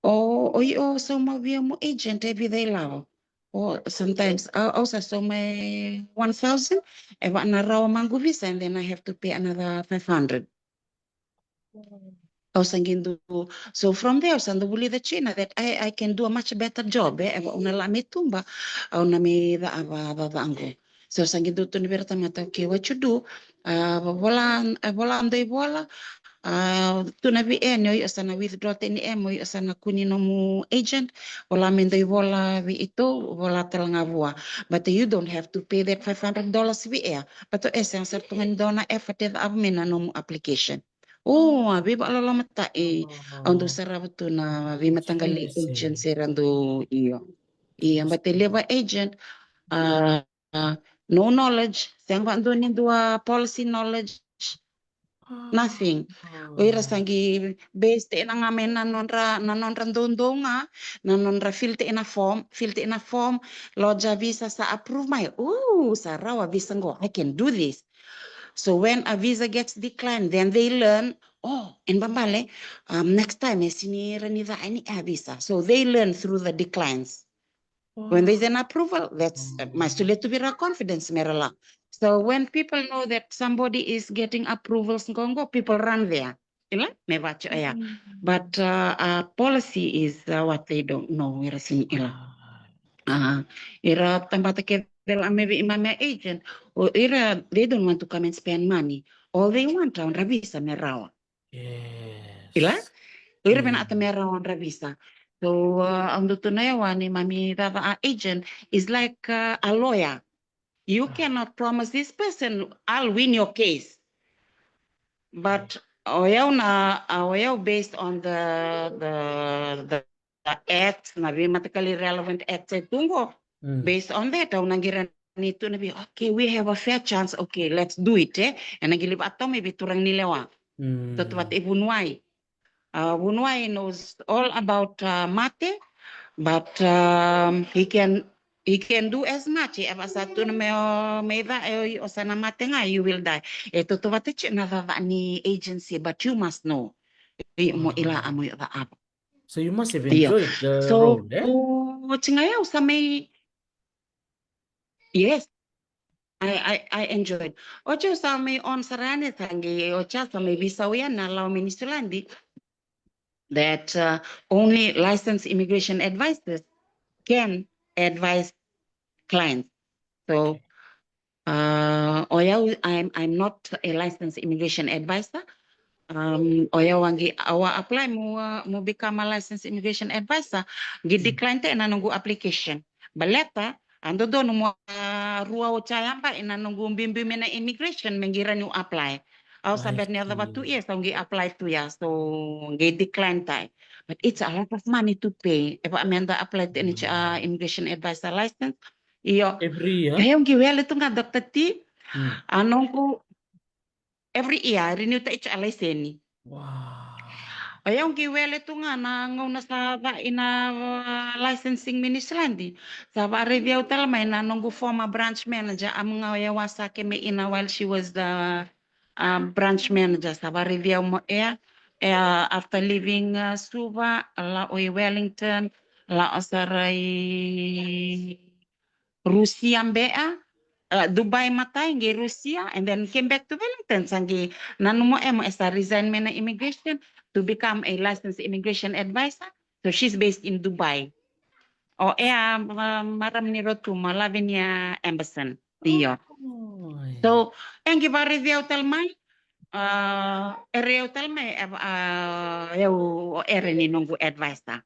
O, o i o sauma vei mo agent e vica i lavo. O sometimes au, au sa sauma e one thousand, e va na rawa maqu visa, and then I have to pay another five hundred. Au sa qai dau, so from there au sa dau vulica tiko that I, I can do a much better job, e, e va au na la me tuba, au na me cava, cava, cava qo. So au sa qai dau tukuna vei ira tamata, okay, what you do, a, vola, a, vola dua i vola, a, tukuna vei e ni o i o sa na withdraw te ni e mo i o sa na kua ni nomu agent, vola me dua i vola vei ito, vola tale ga vua. But you don't have to pay that five hundred dollars vei e. But o e sega sara tu ga ni dua na effort e cava me na nomu application. O, a veivakaloloma ta e, au dau sarava tu na veimataqali agents era dau, io. Ia, but e levu a agent, a, a, no knowledge, sega vakadua ni dua policy knowledge, nothing. O ira sa qai base te ina ga mai na nodra, na nodra doudou ga, na nodra fill te ina form, fill te ina form, lodge a visa sa approve mai. Ooh, sa rawa visa qo, I can do this. So when a visa gets declined, then they learn, oh, e na babale, um, next time e sega ni rawa ni ca yani a visa. So they learn through the declines. When there's an approval, that's, uh, mai solia tu vei ira confidence me ra la. So when people know that somebody is getting approvals qo qo, people run there. Ila, me vaci oya. But uh, uh, policy is uh, what they don't know, ira sega ni ila. Uh, ira tabata kece la me vei imami a agent, o ira, they don't want to come and spend money. All they want, a nodra visa me rawa. Ila? O ira vinakata me rawa nodra visa. So, uh, au dau tukuna, e, o imami cava a agent is like uh, a lawyer. You cannot promise this person I'll win your case. But o yau na, o yau based on the, the, the act, na veimataqali relevant act e tu qo. Based on that, au na qai rawa ni tukuna vei, okay, we have a fair chance, okay, let's do it, e. E na qai lai vakatau mai vei turaga ni lewa. Tautauvata i Vuniwai. Uh, Vuniwai knows all about uh, mate, but um, he can, he can do as much. E vaka sa tukuna mai o, mai ca, e, o sa na mate ga, you will die. E tautauvata tiko na cava ni agency, but you must know. E, mo ila a mo i cava. So you must have enjoyed the role, eh? So, o tiko ga au sa mai, yes, I, I, I enjoyed. O tiko sa mai on sara yani, sa qai, o tiko sa mai visa oya na law ministry landi that uh, only licensed immigration advisors can advise clients. So, uh, o yau, I'm, I'm not a licensed immigration advisor. Um, o yau a qai, au a apply mo, uh, mo become a licensed immigration advisor. Qai decline te na noqu application. Baleta, A dodonu mo, a, rua oti a yabaki na noqu biubiu mai na immigration me qai rawa niu apply. Au sa bera ni yacova two years au qai apply tu ya, so qai decline tai. But it's a lot of money to pay. E vaka meda apply tiko, a, immigration advisor license. Io. Every year? E, au qai wele tu ga, Doctor T. A noqu every year, renew tiko a laiseni. Wow. O yau qai wele tu ga na gauna sa va ina, uh, licensing mai Niusiladi. Sa vakaraici au tale mai na noqu former branch manager, a, mai ga o yau a sa keme ina while she was the, uh, branch manager. Sa vakaraici au mo ea, ea, after leaving, uh, Suva, la o i Wellington, la o sara i Rusia beka, uh, Dubai matai, qai Rusia, and then came back to Wellington. Sa qai nanuma o yau mo e sa resign mai na immigration to become a licensed immigration advisor. So she's based in Dubai. O ea, uh, marama ni Rotuma, Lavinia Amberson. Io. So e qai vakaraici au tale mai, uh, e raici au tale mai, uh, o yau o ere ni noqu advisor.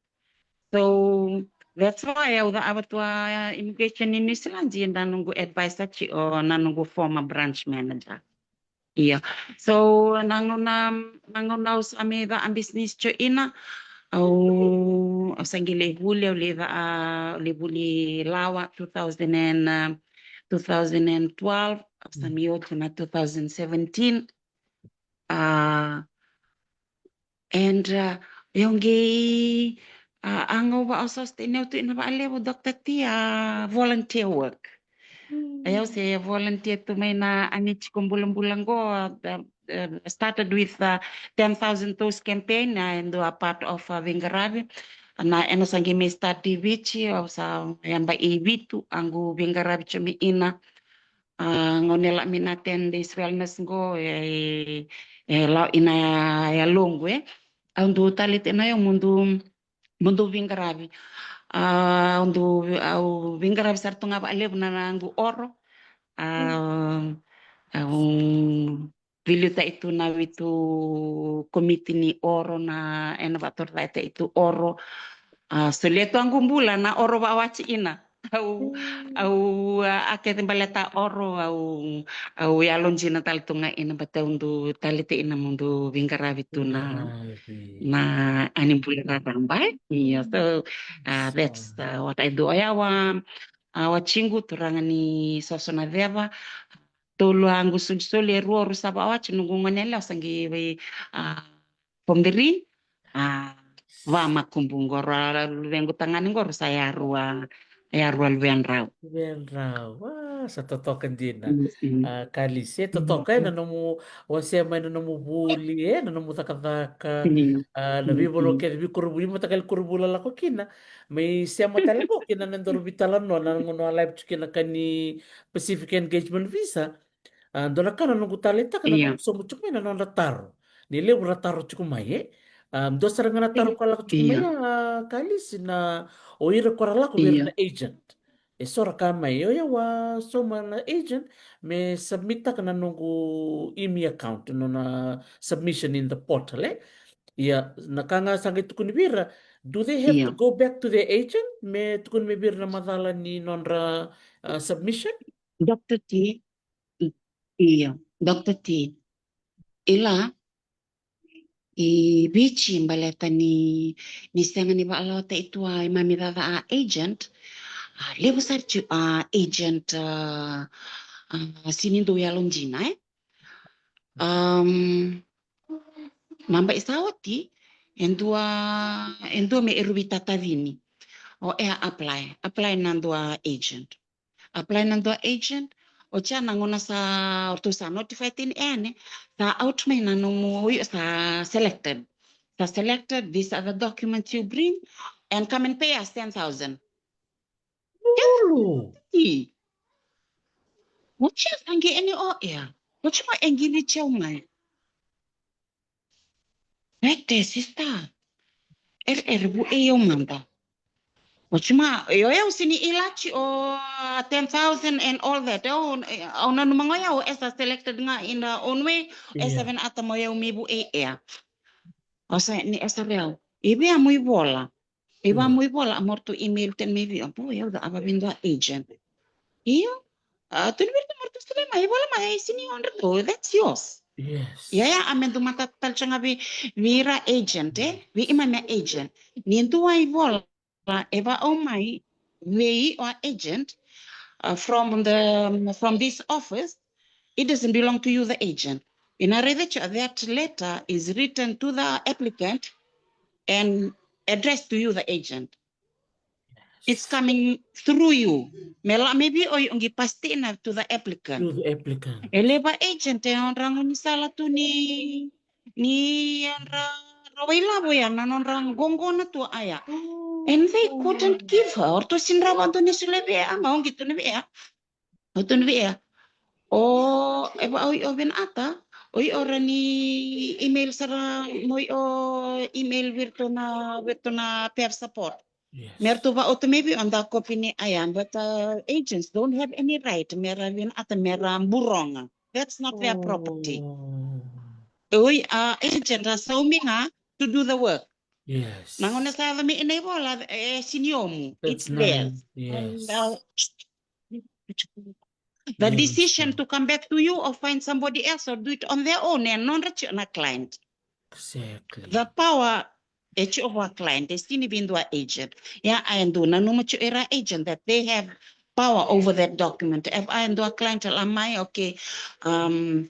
So that's why au cakava tu a immigration ni Niusiladi, e da noqu advisor tiko na noqu former branch manager. Io. So na gauna, na gauna au sa mai caka business tiko ina, au, au sa qai lai vuli, au lai caka, au lai vuli lawa two thousand and, uh, two thousand and twelve, au sa mai oti na two thousand seventeen. Uh, And, uh, au qai, uh, a gauna au sa sustain au tu ina vakalevu, Doctor T, a volunteer work. Au se volunteer tu mai na Ani Tiko Bulabula qo, uh, uh, started with, uh, ten thousand toes campaign, uh, and a part of, uh, veiqaravi. Na, ena sa qai mai start i Viti, au sa yabaki vitu, au qai veiqaravi tiko mai ina. A, gauna e lako mai na ten days wellness qo, e, e, e lako ina yaloqu, e. Au dau talei tiko na yau mo dau, mo dau veiqaravi. A, au dau, au veiqaravi sara tu ga vakalevu na, na noqu oro. A, au veiliutaki tu na vitu komiti ni oro na, ena vakatorocaketaki tu oro. A, solia tu a noqu bula na oro vakawati ina. Au, au, a, a kece baleta oro, au, au yalodina tale tu ga ina, baleta au dau talei tiko ina mo dau veiqaravi tu na, na Ani Bula Raraba, e. Io, so, a, that's, a, what I do. O yau a, a, watiqu, turaga ni Soso Naceva, tolu a noqu solisoli, e rua au sa vakawati, noqu gone yalewa sa qai vei, a, form three, a, va Makubu qo, rau a luvequ tagane qo, rau sa yarua, yarua luvedrau. Luvedrau, a, sa totoka dina. A, Kalisi, e totoka, e, na nomu wasea mai na nomu vuli, e, na nomu cakacaka, a, na veivanua kece, veikoronivuli, mataqali koronivuli o lako kina. Mai sema tale qo kina na nodaru veitalanoa, na gauna o live tu kina ka ni Pacific Engagement Visa. A, dua na ka na noqu taleitaka na noqu sauma tiko mai na nodra taro. Ni levu ra taro tiko mai, e. A, dua sara ga na taro ka lako tiko mai, a, Kalisi, na o ira ko ra lako vei ira na agent. E so ra kaya mai, o yau a sauma na agent me submit-taka na noqu imi account, nona submission in the portal, e. Ia, na ka ga sa qai tukuni vei ira, do they have to go back to their agent me tukuni mai vei ira na macala ni nodra, a, submission? Doctor T, i-, io, Doctor T. I la, i Viti, baleta ni, ni sega ni vakalawataki tu a imami caca a agent, a, levu sara tiko a agent, a, a, sega ni dau yalodina, e. Am, na yabaki sa oti, e dua, e dua me e rui veitatacini. O e a apply, apply na dua agent. Apply na dua agent, oti ya na gauna sa, o ratou sa notify tiko yani, sa out mai na nomu, o iko sa selected. Sa selected, these are the documents you bring, and come and pay us ten thousand. Ulu. Oti ya sa qai yani o ya. Oti mo e qai reach out mai. Ete, sister. Ere, ere, vu e au mada. Oti ma, io, e au sega ni ilaci o, uh, ten thousand and all that. Au, au nanuma ga o yau e sa selected ga in her own way. E sa vinakata mo yau me vu e ya. O sa ni e sa real. I via mo ivola. I via mo ivola, a mo ratou email tiko mai vei au. Boy, au cakava vei dua agent. Io. A, tukuni vei iratou, mo ratou solia mai, vola mai, e sini odra tu, that's yours. Yes. Ia, ia, a, me dua mata tale tiko ga vei, vei ira agent, e? Vei keimami agent. Ni dua ivola e vakaau mai vei iko, a, agent, uh, from the, from this office, it doesn't belong to you, the agent. Ena raica tiko, that letter is written to the applicant and addressed to you, the agent. It's coming through you. Me la, maybe o, o qai pass tina to the applicant. To the applicant. E levu na agent e nodra gaunisala tu ni, ni nodra rawa ilavo ya, na nodra qoqona tu a ya. Oh. And they couldn't give her. O ratou sini rawa dua ni solia vei ya, a, ma o qai tukuna vei ya. O tukuna vei ya. O, e va, o, o vinakata, o, o rawa ni email sara, mo, o email vei iratou na, vei iratou na payer support. Yes. Me ratou vakauta mai vei iko na kopi ni I R, but, uh, agents don't have any right me ra vinakata me ra buroga. That's not their property. Oh. Oi, uh, agent ra saumi ga to do the work. Yes. Na gauna sa yaco mai na ivola, e sini omu. It's theirs. That's nice. Yes. And, uh, the decision to come back to you or find somebody else or do it on their own, e nodra tiko na client. Exactly. The power e tiko vua client, e sini vei dua agent. Ia, a, e dau nanuma tiko ira agent that they have power over that document. If a dua client e la mai, okay, um,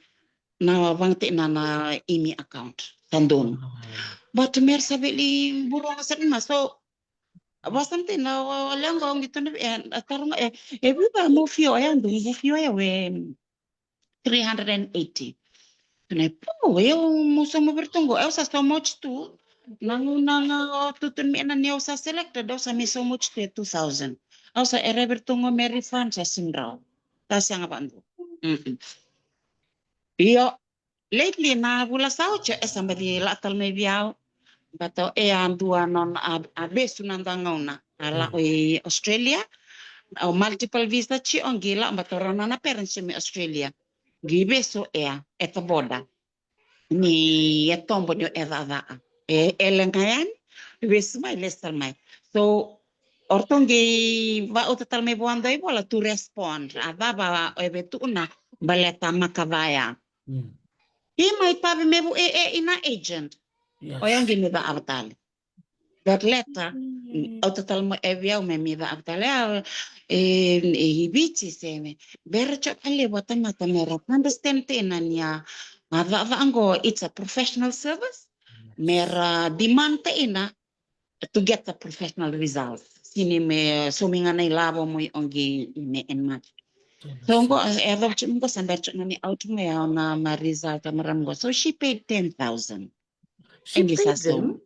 na vakayagataki na, na imi account, sa donu. Ah. But me ra sa via lai buroga sara mai, so, vakasamataka na, o, o leqa, o qai tukuna vei, e, a taroga, e, e vica mo fio ya, donu mo fio ya, we, three hundred and eighty. Tukuna, po, e, au mo sauma vei iratou qo, au sa sauma oti tu. Na gauna ga o tukuna mai na ni au sa selected, au sa mai sauma oti tu e two thousand. Au sa kerea vei iratou qo me refund, sa sini rawa. Sa sega vakadua. Mm-mm. Io, lately na vula sa oti, e sa baci lako tale mai vei au. Baleta o koya e dua nona a, a vesu na dua gauna. A lako i Australia, o multiple visa tiko, qai lako, baleta o rau na nona parents tiko mai Australia. Qai vesu o koya at the border. Ni e tobo ni o cakacaka. E, e leqa yani, vesu mai, lesu tale mai. So, o ratou qai vakauta tale mai vua e dua ivola to respond. A cava e via tukuna baleta makawa ya. Mm. Ia mai tavi me vu e, e, ina agent. Yes. O ya qai mai cakava tale. That letter, mm, au tatala mai vei au me mai cakava tale. A, e, e, i Viti se me. Bera tiko ka levu a tamata me ra understand tina ni a, a cakacaka qo, it's a professional service. Yes. Me ra demand tina to get the professional results. Sini me saumi ga na ilavo mo i oqi me en mati. So qo, e, e, qo sa bera tiko ga ni out me au na ma result a marama qo. So she paid ten thousand. She paid them?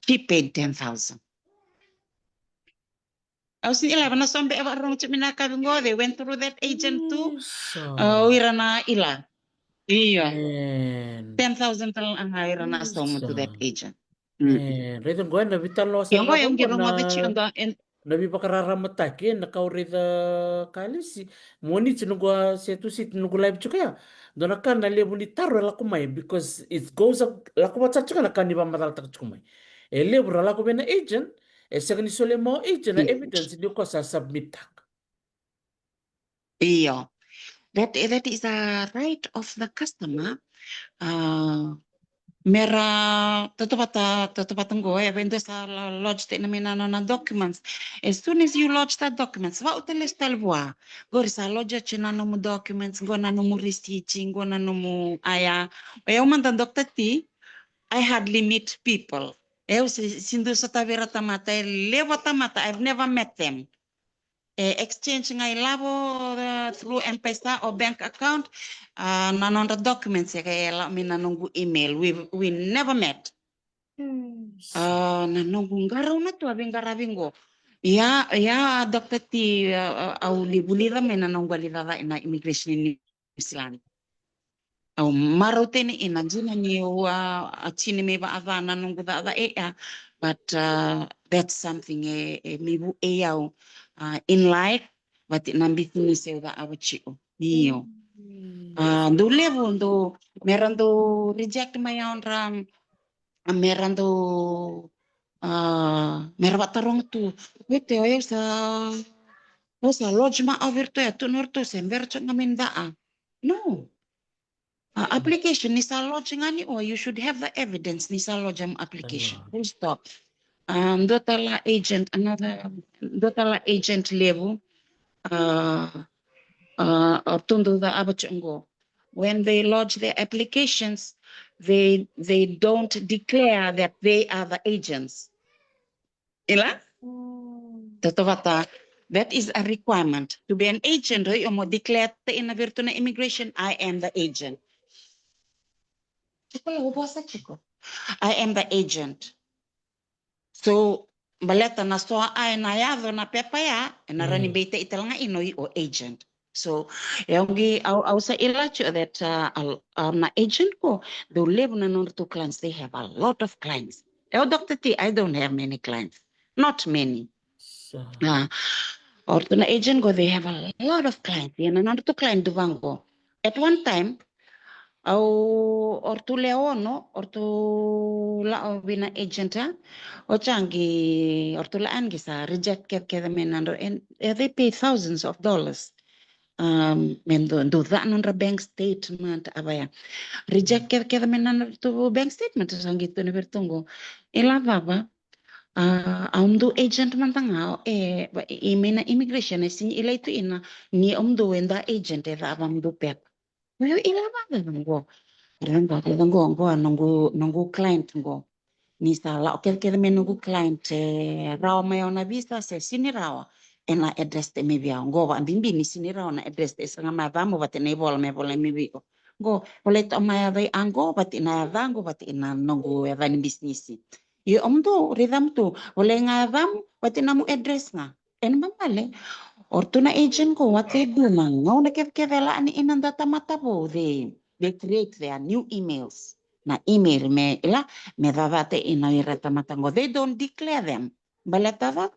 She paid ten thousand. Au sini ilavo na sobe e vakarorogo tiko mai na kavi qo, they went through that agent too. Isa. O ira na ila. Io. Ten thousand tale ga ira na sauma to that agent. Mm. E, raica qo na veitalanoa sa, qo e qai rogoca tiko na, na veivakararamataki, e, na ka au raica, Kalisi. Moniti noqu a se Tusiti noqu live tiko ya. Dua na ka na levu ni taro e lako mai, because it goes up, lako vata tiko na ka ni vakamacalataka tiko mai. E levu ra lako vei na agent, e sega ni solia mai o agent na evidence ni o koya sa submit-taka. Io. That, that is a right of the customer. A, me ra tautauvata, tautauvata qo, e, e dua sa lo-, lodge tina mai na nona documents. As soon as you lodge that documents, vakauta lesu tale vua. Qori sa lodge oti na nomu documents, qo na nomu receipt, qo na nomu aya. O yau mada, Doctor T, I hardly meet people. Au se, se dua sota vei ira tamata, e levu a tamata, I've never met them. E exchange ga ilavo, uh, through M-Pesa or bank account, uh, na nodra documents e, e lako mai na noqu email. We, we never met. Mm. Uh, na noqu qarauna tu a veiqaravi qo. Ia, ia, Doctor T, uh, uh, au lai vulica mai na noqu a lai cakacaka ina immigration in New Zealand. Au marau tani ina dina niu a, a tini mai vakaca na noqu cakacaka e ya, but, uh, that's something e, e mai vukei au, uh, in life, vata na bisinisi au cakava tiko. Io. Mm. Uh, dau levu, dau, me ra dau reject mai au, ra, a, me ra dau, uh, me ra vakataroga tu. Vete, o yau sa Au sa lodge mai vei iratou, ia tu na iratou se bera tu ga me da a. No. A application ni sa lodge ga ni o, you should have the evidence ni sa lodge mai application. Full stop. Um, dua tale na agent, another, dua tale na agent levu. Uh, uh, or tu dua tale na aba tu qo. When they lodge their applications, they they don't declare that they are the agents. Ila? Tautauvata, that is a requirement. To be an agent, o iko mo declare-taka vei iratou na immigration, I am the agent. Tiko la, au vosa tiko. I am the agent. So, baleta na so a ena yaco na pepa ya, ena rawa ni beitaki tale ga o iko o agent. So, e au qai, au, au sa ila tu that, uh, a, a, na agent qo, dau levu na nodratou clients, they have a lot of clients. E au, Doctor T, I don't have many clients. Not many. Sa. A, o ratou na agent qo, they have a lot of clients. Ia na nodratou client du vaqo. At one time, au, o ratou le ono, o ratou la o vei na agent, a? O qai, o ratou la qai sa reject kece, kece mai na nodra, and, eh, they pay thousands of dollars. Um, me dau, dau ca na nodra bank statement, a vaya. Reject kece, kece mai na nodratou bank statement, sa qai tukuna vei iratou qo. Ila vava, a, au dau agent mada ga, e, va, i, i mai na immigration, e sega ni lai tu ina, ni au dau e dau agent, e cava au dau pepa. Io, ila vava qo. Raica qo, qo, qo, noqu, noqu client qo. Ni sa lako kece, kece mai noqu client, e rawa mai o na visa, se sega ni rawa. Ena address-taki mai vei au. Qo vakabibi ni sega ni rawa na address-taki, e saga mai yacamu vata na ivola me volai mai vei iko. Qo, volai toka mai yaca i a qo, vata na yacaqu, vata na noqu yaca ni bisinisi. Io, au dau, raica au dau, volai ga yacamu, vata na nomu address ga. Ena ibalebale, o ratou na agent qo, what they do na gauna kece, kece la ni ina dua tamata vou, they, they create their new emails. Na email me, ila, me cacataki ina ira tamata qo. They don't declare them. Baleta va,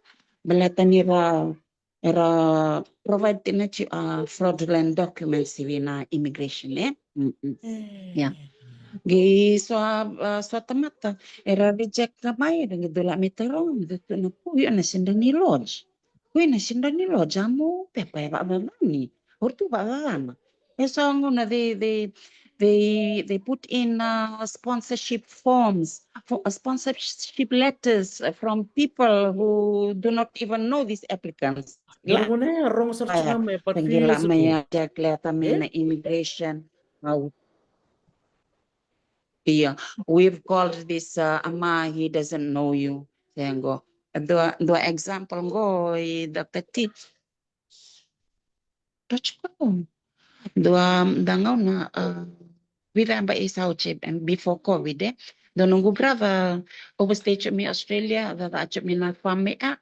baleta ni ra, era provide-taka, uh, fraudulent documents vei na immigration, e? Mm-mm. Ia. Qai so, uh, so tamata, era reject mai, era qai dau la mai taroga, me tukuna, o iko na sega ni lodge. Ko iko na sega ni lodge, nomu pepa e vakacacani. O ratou vakacacana. E so gauna they, they, they, they put in, uh, sponsorship forms, for, uh, sponsorship letters, uh, from people who do not even know these applicants. Io, qo na rogo sara tu ga mai, but few years ago. Qai la mai a declare-taka mai na immigration. Au. Io, we've called this, uh, ama, he doesn't know you. Qo. Dua, dua example qo i Doctor T. Dua, dua gauna, uh, vica yabaki sa oti, em, before COVID, e. Dua noqu brother overstay tu mai Australia, caka tu mai na farm mai, a.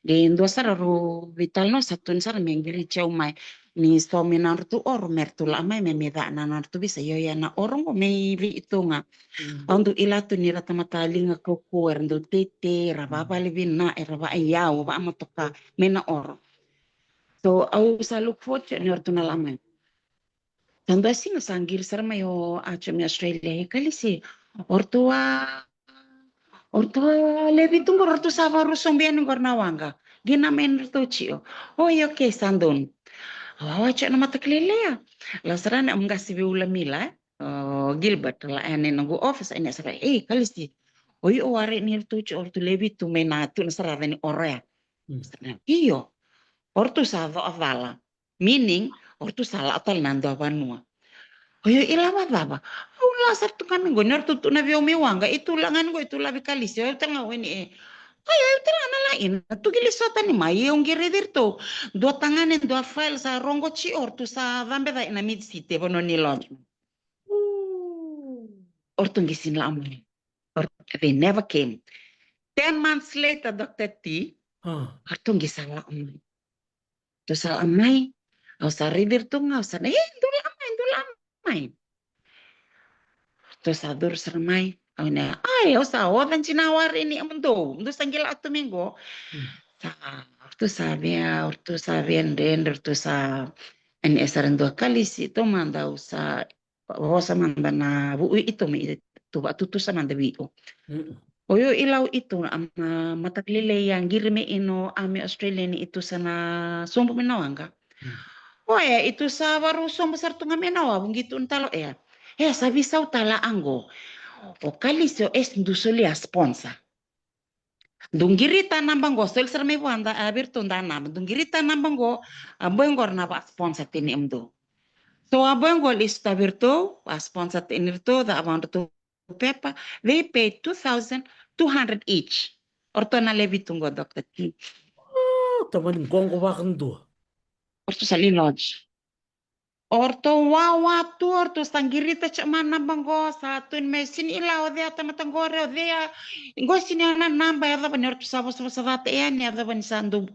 Qai dua sara rau veitalanoa sa tukuna sara me qiriti au mai. Ni so mai na nodratou oro me ratou la mai me mai caka na nodratou visa, io ia na oro qo mai vei iratou ga. Mm. Au dau ila tu ni ra tamata liga kaukaua, era dau teitei, era vavale vina, era vaiyau, vamotoka mai na oro. So au sa look forward ni o ratou na la mai. Sa dua siga sa qiri sara mai o a tu mai Australia, e Kalisi, o ratou a, o ratou a lewe vitu qo, o ratou sa vakarusai yani qori na waqa. Qai na mai na ratou tiko. Oi, okay, sa donu. Au a tu na mataka lailai. Lasara na, au qai sivi Ulamila, e. O Gilbert, la yani noqu office, yani sara, e Kalisi. Oi, o a rai ni ratou tiko, o ratou lewe vitu mai na tu na sara ni oro ya. Mm. Io. O ratou sa coka cala. Meaning, o ratou sa lako tale na dua vanua. Oi, io, ila vakacava? Au la sara tu ga mai qo, ni o ratou tukuna vei au me waqa, e tu la ga ni qo, e tu la vei Kalisi, o tale ga o ni e. Oi, io, tale ga na la ina, tu ki Lesotho ni mai, io, qai raici iratou. Dua tagane, dua file sa rogo tiko, o ratou sa cabe cake na Mid City, vanua ni lodge. O ratou qai sega ni la mai. Or they never came. Ten months later, Doctor T, o ratou qai sa la mai. Ratou sa la mai, au sa raici iratou ga, au sa na, e, dou la mai, dou la mai. Ratou sa curu sara mai, au na, ai, au sa oca dina, au a rai ni mudou, mudou sa qai la tu mai qo. Mm. Sa, ratou sa via, ratou sa via dredre, ratou sa, e ni e sara dua Kalisi, taumada au sa vosa mada na vu i ito me i tu vakatutusa mada vei iko. Mm. O io i lau i tu a ma, mataka lailai a qiri me ino a me Australia ni i tu sa na sobu me na waqa. Oya i tu sa varu sobu sara tu ga me na wa vuqi tu na talo ea. E sa visau tala aqo. O Kalisi o es du solia sponsor. Du qirita naba qo, soli sara mai vua da, a viritu da naba. Du qirita naba qo, a boy qo ra na va sponsor tini emdu. So a boy qo lisu ta viritu, a sponsor tini ritu, da a vandra tu pepa, they pay two thousand two hundred each. Orto na levi tu qo, Doctor T. Tamani qonqo vakadua. Orto sa li lodge. Orto wawa tu, orto sa qirita tse mana bango, sa tu ni me sini ila o dea tamata qore, o dea. Qo sini ana naba, e cava ni orto sa vosavosa cata, e ani e cava ni sa dubu.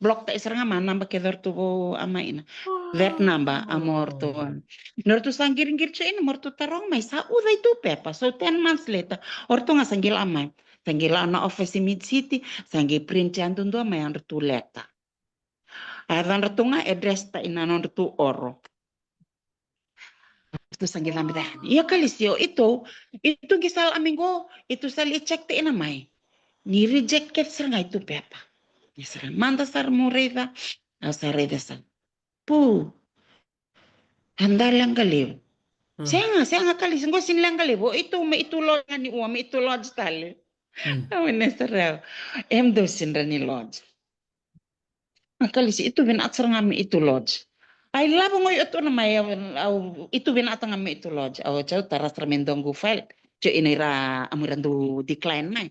Block ta isara ga ma naba kece orto vo ama ina. That number, a morto. Norto sa qiriqiri tse ina, morto taroga mai, sa uca i tu pepa. So ten months later, orto ga sa qila mai. Sa qila na office i Mid City, sa qi print ya dudua mai, andra tu leta. A yacadra tu ga address ta ina nodra tu oro. Tu sa qi cabe ta. Ia Kalisi o i tu, i tu qi sala ami qo, i tu sala i check ta ina mai. Ni reject kece sara ga i tu pepa. Ni sara mada sara mu raica, a sa raica sara. Pu. A da leqa levu. Sega, sega Kalisi, qo sini leqa levu. I tu me i tu lodge ni ua, me i tu lodge tale. Au ne sara. Em dou sini ra ni lodge. A Kalisi, i tu vinaka sara ga me i tu lodge. Ai lavo qo i tu na mai, au i tu vinaka ga me i tu lodge. Au tau tara sara me doqu file. Tio ina ira amu ira du decline mai.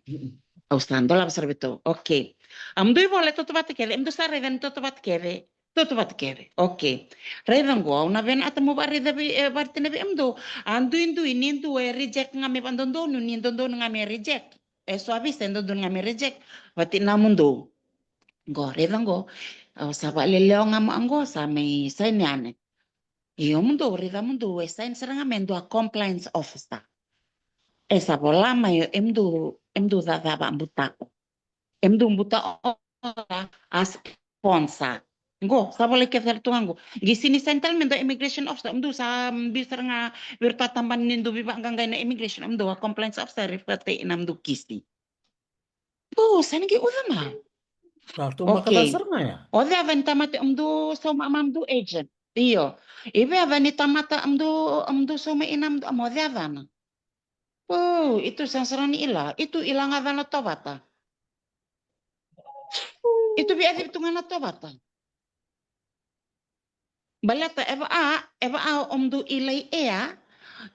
Au sa dolava sara vei tou. Okay. Amu du i vola e toto vata kece, em du sa raica ni toto vata kece. Toto vata kece. Okay. Raica qo, au na vena ata mu varaica vei, e, varaitina vei em du. A duidui ni du e reject ga me vadodonu, ni dodonu ga me reject. E so a visa e dodonu ga me reject. Vati na mu du. Qo, raica qo. Au sa valelewa ga ma qo, sa me sign ane. Io mu du, raica mu du, e sign sara ga me dua compliance officer. E sa vola mai, em du, em du cacava butako. Em du buta ora a sponsor. Qo, sa volai kece sara tu ga qo. Qi sini sign tale me dua immigration officer. Em du sa biu sara ga vei ira tatabana ni du vivaqaqai na immigration. Em du a compliance officer, rifate ina em du kisi. O, sa ni qi uca ma. Sa tu maka da sara ga ya. O ceva ni tamata em du sauma ma em du agent. Io. I veva ni tamata em du, em du sauma ina em du, em o ceva na. O, i tu sa sara ni ila, i tu ila ga cana tovata. I tu via civi tu ga na tovata. Baleta eva a, eva a om du ilai ea,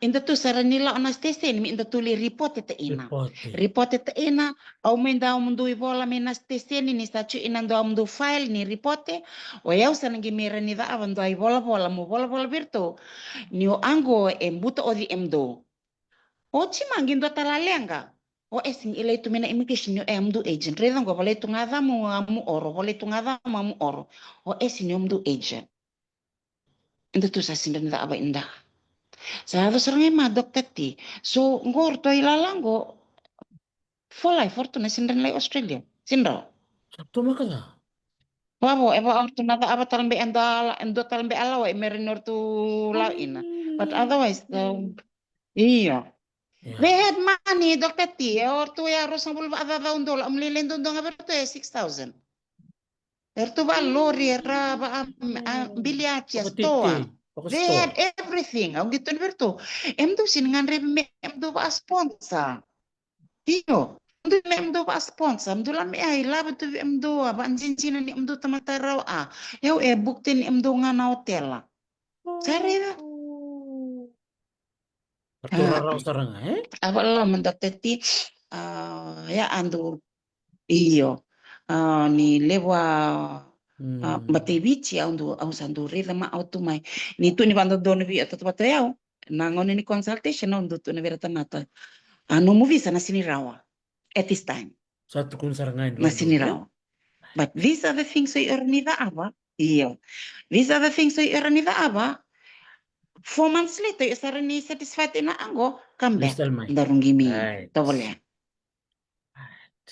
inda tu sara ni la ona station, mi inda tu li ripote ta ina. Ripote. Ripote ta ina, au mai da om du i vola mai na station, ni sa tu ina do om du file ni ripote, o yau sa na qi mira ni da ava do ai vola vola, mo vola vola virtu. Ni o ango e buta oci em du. O tima qi dua tala leqa. O e sini ilai tu mai na immigration ni o e amu du agent. Raica qo, volai tu ga camu amu oro, volai tu ga camu amu oro. O e sini amu du agent. Inda tu sa sindra ni cava inda. Sa yaco sara ga i ma Doctor T. So qo ratou i lala qo. For life, o ratou na sindra ni lai Australia. Sindra. Sa tu maka ca. Vavo, e va o ratou na cava tala be enda, enda tala be alawa, e mere ni o ratou la ina. But otherwise, um, Io. They had money, Doctor T, e o ratou ya ruasagavulu vakacaca dola, amu lele dodonu ga vei ratou e six thousand. E ratou va lori, era va, um, a, biliati, a stoa. They had everything. Au qito ni vei ratou. Em dou sini gadrevi me em dou va sponsor. Io. Em dou me em dou va sponsor. Em dou la me ai lava tu em dou a va jinjina ni em dou tamata rau a. Eu e bukte ni em dou ga na otela. Sa raica. Ratou rarau sara ga, e? A valala ma Doctor T, a, ia a dou, io. A, ni levu a, a, bata i Viti, au dou, au sa dou raica ma au tu mai. Ni tu ni vadodonu vei au, tautauvata yau, na gauna ni consultation, au dou tu na vei ira tamata. A nomu visa na sini rawa. At this time. Sa tukuna sara ga e dua na sini rawa. But these are the things o ira ni cava. Io. These are the things o ira ni cava. Four months later, o sara ni satisfied ina ango, come back. Daru qi mi tovolea.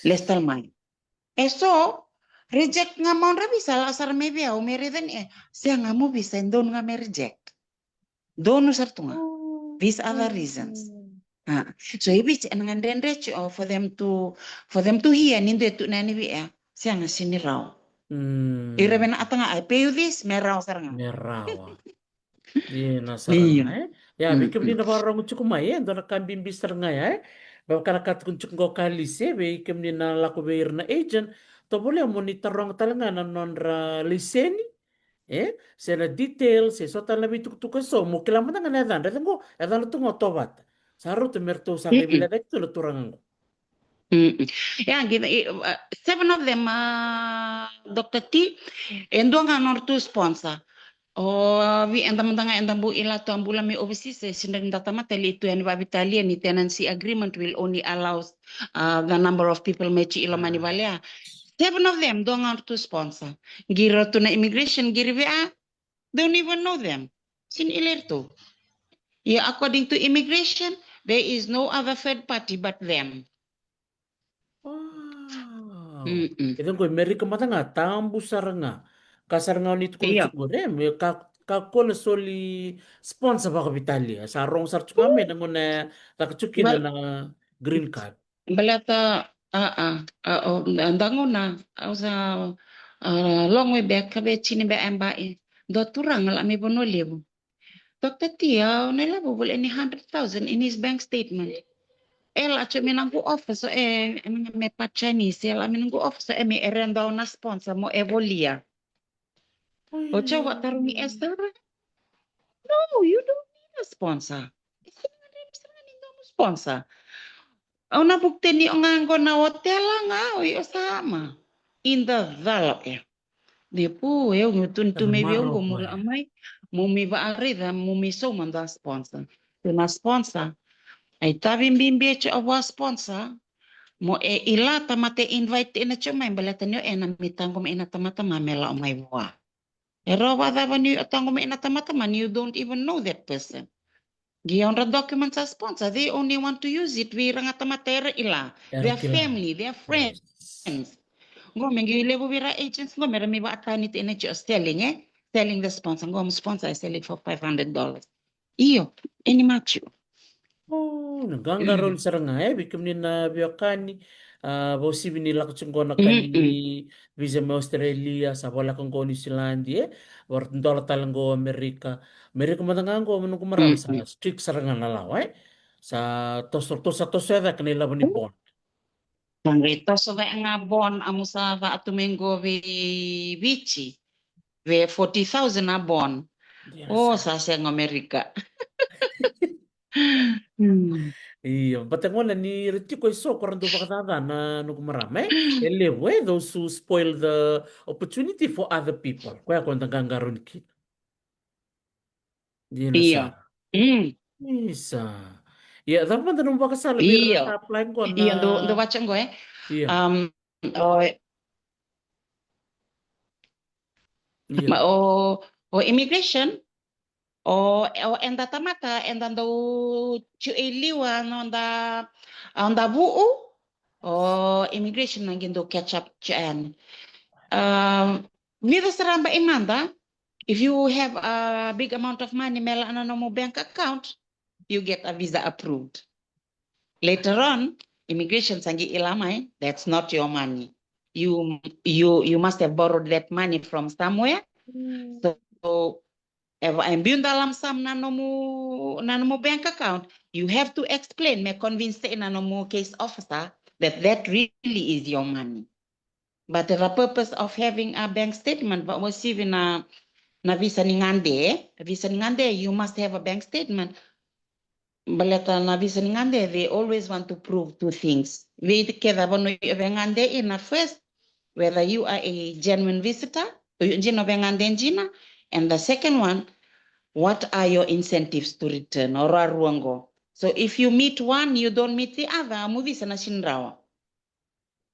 Lesi tale mai. E so, reject ga maudra visa, la sara mai vei au, me raica ni e, sega mo visa, e donu ga me reject. Donu sara tu ga. These are the reasons. Ah, so i Viti ena gadredre tiko for them to, for them to hear ni dua e tu na yani vei ya. Sega, sini rawa. Mm. Ira vei na ataga, I pay you this, me rawa sara ga. Me rawa. Ia na sara ga, e? Ia, vei kemuni na vakarorogo tiko mai, e? Dua na ka bibi sara ga ya, e? Vaka na ka tukuni tiko qo o Kalisi, e? Vei kemuni na lako vei ira na agent, tovolea mo ni taroga tale ga na nodra laiseni, e? Se na details, se so tale na veitukutuku eso, mo kila mada ga na yacadra, e qo, yacadra tu ga o Tovata. Sa rauta me ratou sa qai veilecayaki tu na turaga qo. Mm. Ia, qi, i, uh, seven of them, uh, Doctor T, e dua ga nodratou sponsor. O, vei eda mada ga eda bau i lato a bula mai overseas, e sega ni da tamata e lai tu yani vakaveitalia ni tenancy agreement will only allow, uh, the number of people me tiko i loma ni vale ya. Seven of them, dua ga nodratou sponsor. Qiri ratou na immigration, qiri vei a, don't even know them. Sini ilai ratou. Ia, according to immigration, there is no other third party but them. Wow. Mm-mm. Kece qo i Merika mada ga, tabu sara ga. Ka sara ga o ni tukuna tiko qori, e, me ka, ka ko na soli sponsor vakaveitalia. Sa rogo sara tiko ga mai na gauna caka tiko kina na green card. Baleta, a, a, a, o, da, da gauna, au sa, a, long way back, ka vei tini be embassy. Dua turaga la mai Vanua Levu. Doctor T, au na lavo voli any hundred thousand in his bank statement. E la tiko mai na qu office, e, e, me pa Chinese, e la mai na qu office, e me e renda au na sponsor mo e volia. O tiko vakatarogi Esther. No, you don't need a sponsor. E sega ni dua mo sponsor. Au na vuku teni o ga qo na hotel ga, o i o sama. In the valo e. Ne pu, e, au tu ni tu mai vei au qo mo la mai. Mo mi vakaraica, mo mi sauma dua sponsor. Tu na sponsor. Ai tavi bibi e tiko vua sponsor. Mo e ila tamata e invite ena tiko mai baleta ni o ena mi taqo mai na tamata ma me la o mai vua. E rawa vakacava ni o taqo mai na tamata ma ni you don't even know that person. Qi yaudra documents a sponsor, they only want to use it vei ira ga tamata era ila. Their family, their friends. Qo me qi levu vei ira agents, qo me ra mi vakatani te ena tiko selling, e? Selling the sponsor, qo mo sponsor, I sell it for five hundred dollars. Io, eni matiu. O, na qaqarauni sara ga, e, vei kemuni na veiwekani, a, vakauasivi ni lako tiko qo na ka ni visa mai Australia, sa voleka qo New Zealand, e, varadola tale qo Amerika. Amerika mada ga qo, noqu marama, sa strict sara ga na lawa, e. Sa toso, toso, toso e cake na ilavo ni bond. Sa qai toso cake ga bond, a mu sa vaka tu mai qo vei Viti. Vei forty thousand a bond. O, sa sega Amerika. Io, but e gona ni ra tiko e so ko ra dau vakacaca na noqu marama, e? E levu, e, those who spoil the opportunity for other people. Koya ko da qaqarauni kina. Io. Isa. Ia, cava mada nomu vakasala vei ira na apply qo na. Io, dou, dou vaka qo, e? Io. Um, o, o, o immigration, o, o eda tamata, eda dau tiko e liu a noda, a noda vuu, o immigration na qai dau catch up tiko yani. Um, vica sara beka i mada, if you have a big amount of money me la na nomu bank account, you get a visa approved. Later on, immigration sa qai ila mai, that's not your money. You, you, you must have borrowed that money from somewhere. So, e, e biuta lump sum na nomu, na nomu bank account, you have to explain, me convince na nomu case officer that that really is your money. But the purpose of having a bank statement, vakauasivi na, na visa ni gade, visa ni gade, you must have a bank statement. Baleta na visa ni gade, they always want to prove two things. Vei keda vanua o via gade ina, first, whether you are a genuine visitor, o iko dina o via gade dina, and the second one, what are your incentives to return, o rua qo. So if you meet one, you don't meet the other, mo visa na sini rawa.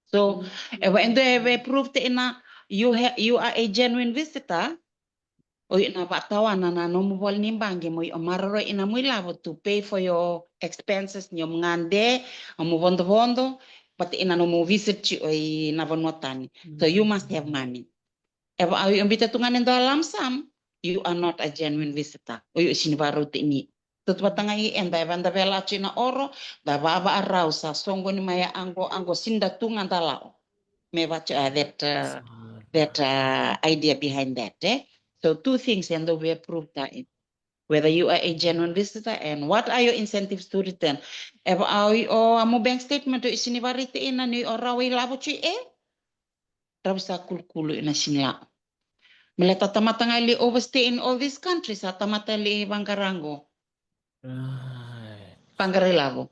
So, e va, e dua e va prove te ina you ha-, you are a genuine visitor. O iko na vakatawana na nomu vola ni baqe mo iko maroroi ina nomu ilavo to pay for your expenses ni nomu gade, nomu vodovodo, vata ina nomu visit tiko ina vanua tani. So you must have money. E va, o iko biuta tu ga na dua lump sum, you are not a genuine visitor. O iko sini vakarau te ni. Tautauvata ga i eda, eda vela atu i na oro, da vavaarau sa soqoni mai a qo, a qo, sega ni da tu ga da lako. Me vaka, uh, that, uh, that, uh, idea behind that, eh? So two things eda via prove that. Whether you are a genuine visitor and what are your incentives to return. If I, o, a mo bank statement, o sega ni varaitaka ni o rawa i lavo tu, e? Rawa sa kulukulu i na sega ni lako. Baleta tamata ga lai overstay in all these countries, a tamata lai vaqara qo. Right. Vaqara i lavo.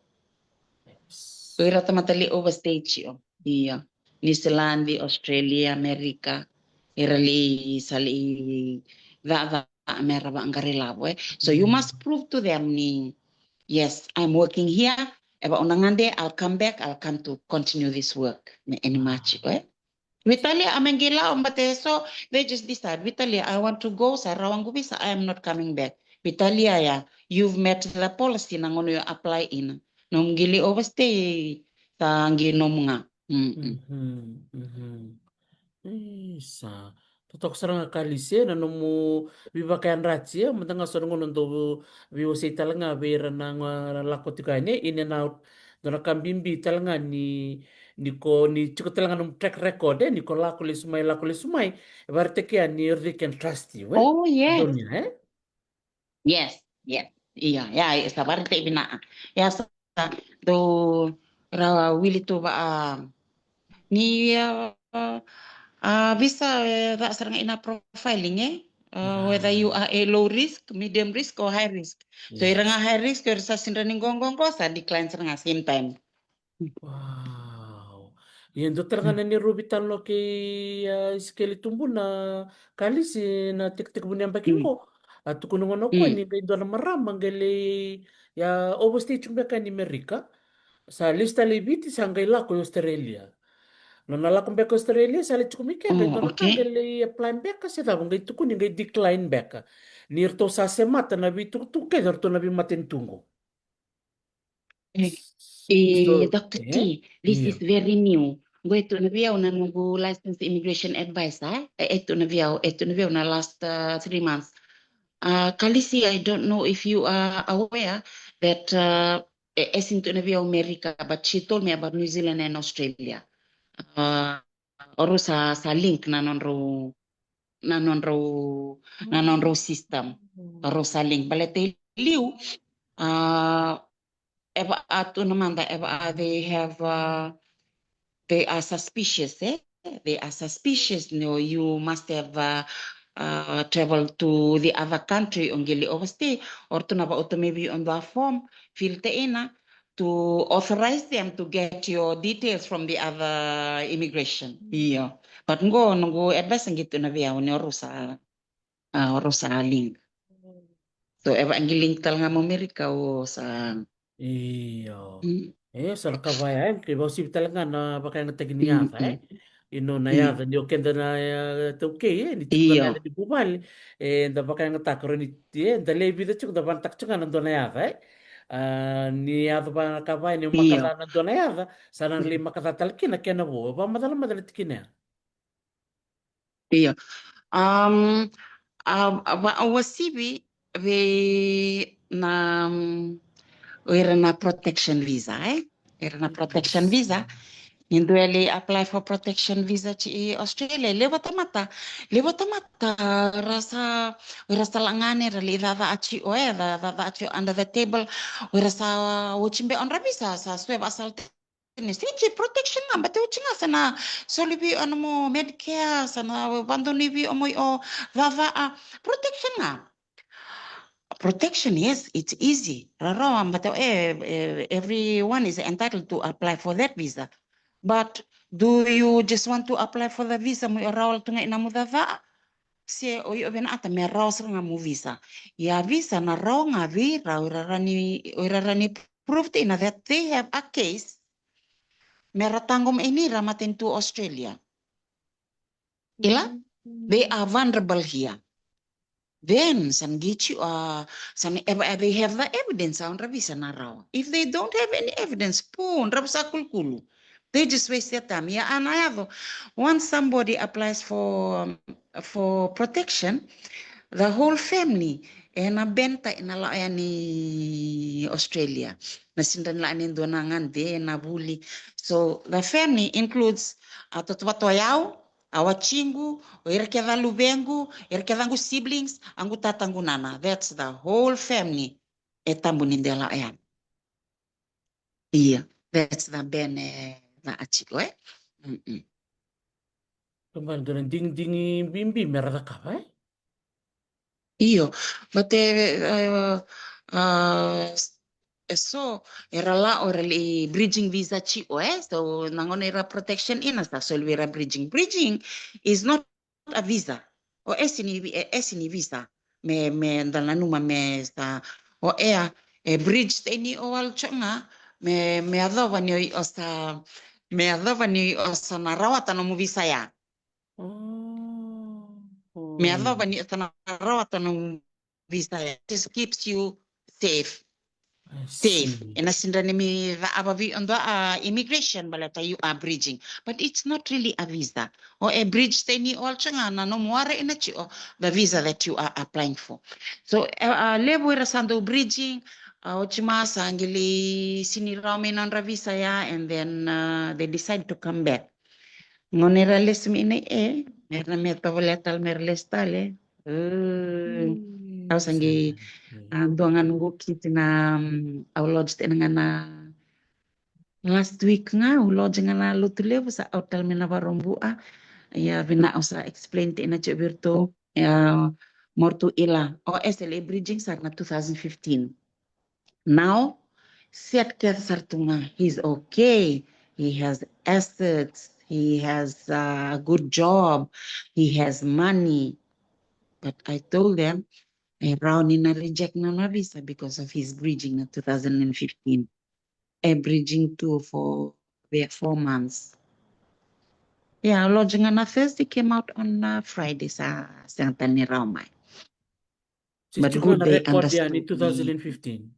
Yes. O ira tamata lai overstay tiko. Io. New Zealand, Australia, America. Era lai sa lai cakacaka me ra vaqara i lavo, eh. So you must prove to them ni, yes, I'm working here. Eva o na gade, I'll come back, I'll come to continue this work. Me eni maci, eh. Veitalia, a me qai lako, but, eh, so they just decide. Veitalia, I want to go, sa rawa qu visa, I am not coming back. Veitalia, ya, you've met the policy na gauna you apply ina. Nomu qai lai overstay, sa qai nomu ga. Mm, mm. Mhm, mhm. Isa. Totoka sara ga Kalisi, na nomu veivakayadrati, e, mada ga so na gauna dau veiwasei tale ga vei ira na ga lako tiko yani, in and out. Dua na ka bibi tale ga ni, ni ko, ni tiko tale ga nomu track record, e, ni ko lako lesu mai, lako lesu mai. E varaitaki yani, or they can trust you, e? Oh, yes. Donia, e? Yes, yes. Ia, ia, e sa varaitaki vinaka. Ia sa dou ra wili tu va, a, ni, a, a, visa, e, ca sara ga ina profiling, e? A, whether you are a low risk, medium risk, or high risk. So, ira ga high risk, ira sa sega ni qo, qo, qo, sa decline sara ga same time. Wow. Ia, dua tale ga na neirau veitalanoa kei, a, Isikeli Tubuna, Kalisi, na tekitekivu ni yabaki qo. A tukuna gona o koya ni qai dua na marama qai lai, ia, overstay tiko beka ni Amerika. Sa lesu tale i Viti, sa qai lako i Australia. Nona lako beka i Australia, sa lai tiko mai kea, qai dua na ka qai lai apply beka, se cava qai tukuni qai decline beka. Ni ratou sa semata na veitukutuku kece o ratou na veimatanitu qo. E, e, Doctor T, this is very new. Qo e tu na vei au na noqu licensed immigration advisor, e, e tu na vei au, e tu na vei au na last, uh, three months. Uh, Kalisi, I don't know if you are aware that, uh, e, e sega ni tu na vei au America, but she told me about New Zealand and Australia. Uh, o rau sa, sa link na nodrau, na nodrau, na nodrau system. O rau sa link. Baleta i liu, a, eva a tu na mada, eva a, they have, a, they are suspicious, e? They are suspicious, no, you must have, a, a, travel to the other country, o qai lai overstay, o ratou na vauta mai vei au dua form, fill-taka ina, to authorize them to get your details from the other immigration. Io. But qo, noqu advice qai tu na vei au ni o rau sa, a, o rau sa link. So, eva qai link tale ga mai Amerika o sa. Io. E, sa na ka vaya, e, ke vakauasivi tale ga na vakayagataki ni yaca, e. Io, na yaca, ni o keda na, e, taukei, e, ni tiko na yaca ni vuvale, e, da vakayagataka, rawa ni, e, da lewe vica tiko, da vanataka tiko ga na dua na yaca, e. A, ni yaco va na ka vaya, ni o makaca na dua na yaca, sa na lai makaca tale kina kena vo, vakamacalamacala tiko kina ya. Io. Um, a, a, vakauasivi vei na, um, o ira na protection visa, e? Ira na protection visa. Ni dua e lai apply for protection visa tiko i Australia. Levu tamata, levu tamata ra sa, o ira sa lagane, ra lai cakacaka tiko, e, ca, cakacaka tiko under the table. O ira sa oti beka o nodra visa, sa sue vakasala tiko ni state protection ga, but oti ga sa na soli vei au na nomu Medicare, sa na vakadonui vei au mo i o cakacaka, a, protection ga. Protection, yes, it's easy. Rarawa, but, e, e, everyone is entitled to apply for that visa. But do you just want to apply for the visa mo i o rawa tu ga i na nomu cakacaka? Se o i o vinakata me rawa sara ga nomu visa. Ia visa na rawa ga vei ira, o ira rawa ni, o ira rawa ni prove tina that they have a case. Me ra taqomaki ni ra matanitu Australia. Kila? They are vulnerable here. Then, sa na qai tiko, a, sa na, if, if they have the evidence, a, o nodra visa na rawa. If they don't have any evidence, po, nodra visa kulukulu. They just waste their time. Ia, a na yaco. Once somebody applies for, um, for protection, the whole family, ena ban-taki na lako yani i Australia. Na sidra ni lako yani e dua na gade, na vuli. So the family includes a tautauvata o yau, a watiqu, o ira kece a luvequ, ira kece a qu siblings, a qu tata, qu nana. That's the whole family. E tabu ni de lako yani. Ia, that's the ban e caka tiko, e? Mm-mm. Kemudou na digidigi bibi me ra cakava, e? Io, but e, e, e so era lako, era lai bridging visa tiko, e? So na gauna era protection ina sa soli vei ira bridging. Bridging is not a visa. O e sini, e, e sini visa. Me, me da nanuma me sa, o e a, e bridge-taki ni o walu tiko ga, me, me yacova ni o sa, me yacova ni o sa na rawata nomu visa ya. Oh. Me yacova ni o sa na rawata nomu visa ya. Just keeps you safe. I see. Safe. Ena sidra ni me cava vei o dua a immigration baleta you are bridging. But it's not really a visa. O e bridge-taki ni o walu tiko ga na nomu wara ina tiko the visa that you are applying for. So, e, a levu era sa dau bridging, a, oti mai sa qai lai sini rawa mai na nodra visa ya, and then, uh, they decide to come back. Gauna era lesu mai na, e, era me tovolea tale mera lesu tale. Mm. Au sa qai, a, dua ga noqu kiti na, mm, au lodge-taka ga na last week ga, au lodge ga na Lotulevu, sa out tale mai na Vakaraubuka. Ia, vinaka, au sa explain-taka tiko vei iratou. Ia, mo ratou kila, o e sa lai bridging sara na two thousand fifteen. Now, set kece sara tu ga, he's okay. He has assets. He has a good job. He has money. But I told them, e rawa ni na reject na nona visa because of his bridging na two thousand and fifteen. E bridging tu for the four months. Yeah, lodge ga na Thursday, came out on, uh, Friday, sa sega tale ni rawa mai. But good, they understood me. Two thousand and fifteen.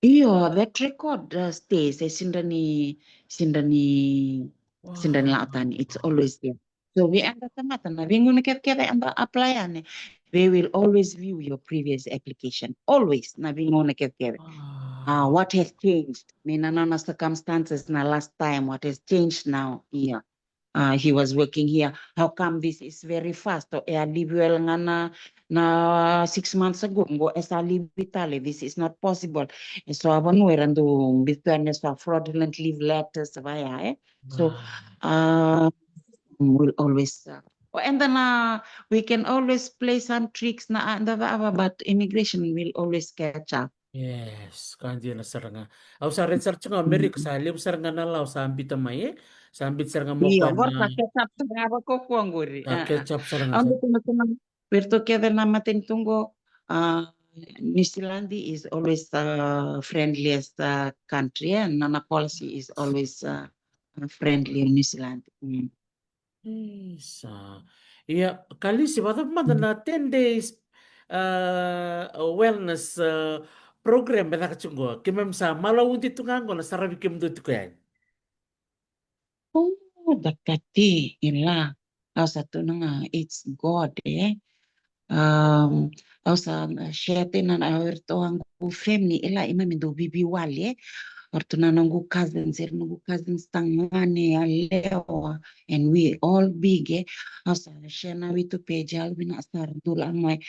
Io, that record, uh, stays. E sidra ni, sidra ni, sidra ni lako tani. It's always there. So vei eda tamata, na veigauna kece kece eda apply yani, they will always view your previous application. Always, na veigauna kece kece. Ah, what has changed? Me na nona circumstances na last time, what has changed now? Yeah. Uh, he was working here. How come this is very fast? O e a leave wale ga na, na six months ago, qo e sa leave tale. This is not possible. E so a vanua era dau biuta yani e so a fraudulent leave letters, vaya, e? So, uh, we'll always, uh, o eda na, we can always play some tricks na, uh, eda cava, but immigration will always catch up. Yes, ka dina sara ga. Au sa raica sara tiko ga o Amerika, sa levu sara ga na lawa sa biuta mai, e? Sa biuta sara ga mai. Io, o koya sa catch up sara ga vakaukauwa qori. Sa catch up sara ga. Au sa biuta mai. Vei iratou kece na matanitu qo, uh, New Zealand is always, uh, friendliest, uh, country, e? Na, na policy is always, uh, friendly New Zealand. Mm. Isa. Ia, Kalisi, vakacava mada na ten days, uh, wellness, uh, program e caka tiko qo? Keimami sa malo udi tu ga qo na saravi kemudou tiko yani. Oh, Doctor T, ila. Au sa tukuna ga, it's God, e. Um, au sa, uh, share-taka na, na, o iratou a qu family, ila, keimami dau veiwali, e. O iratou na noqu cousins, ira noqu cousins tagane, yalewa, and we all big, e. Au sa share na vitu page, au vinaka sara, dou lako mai.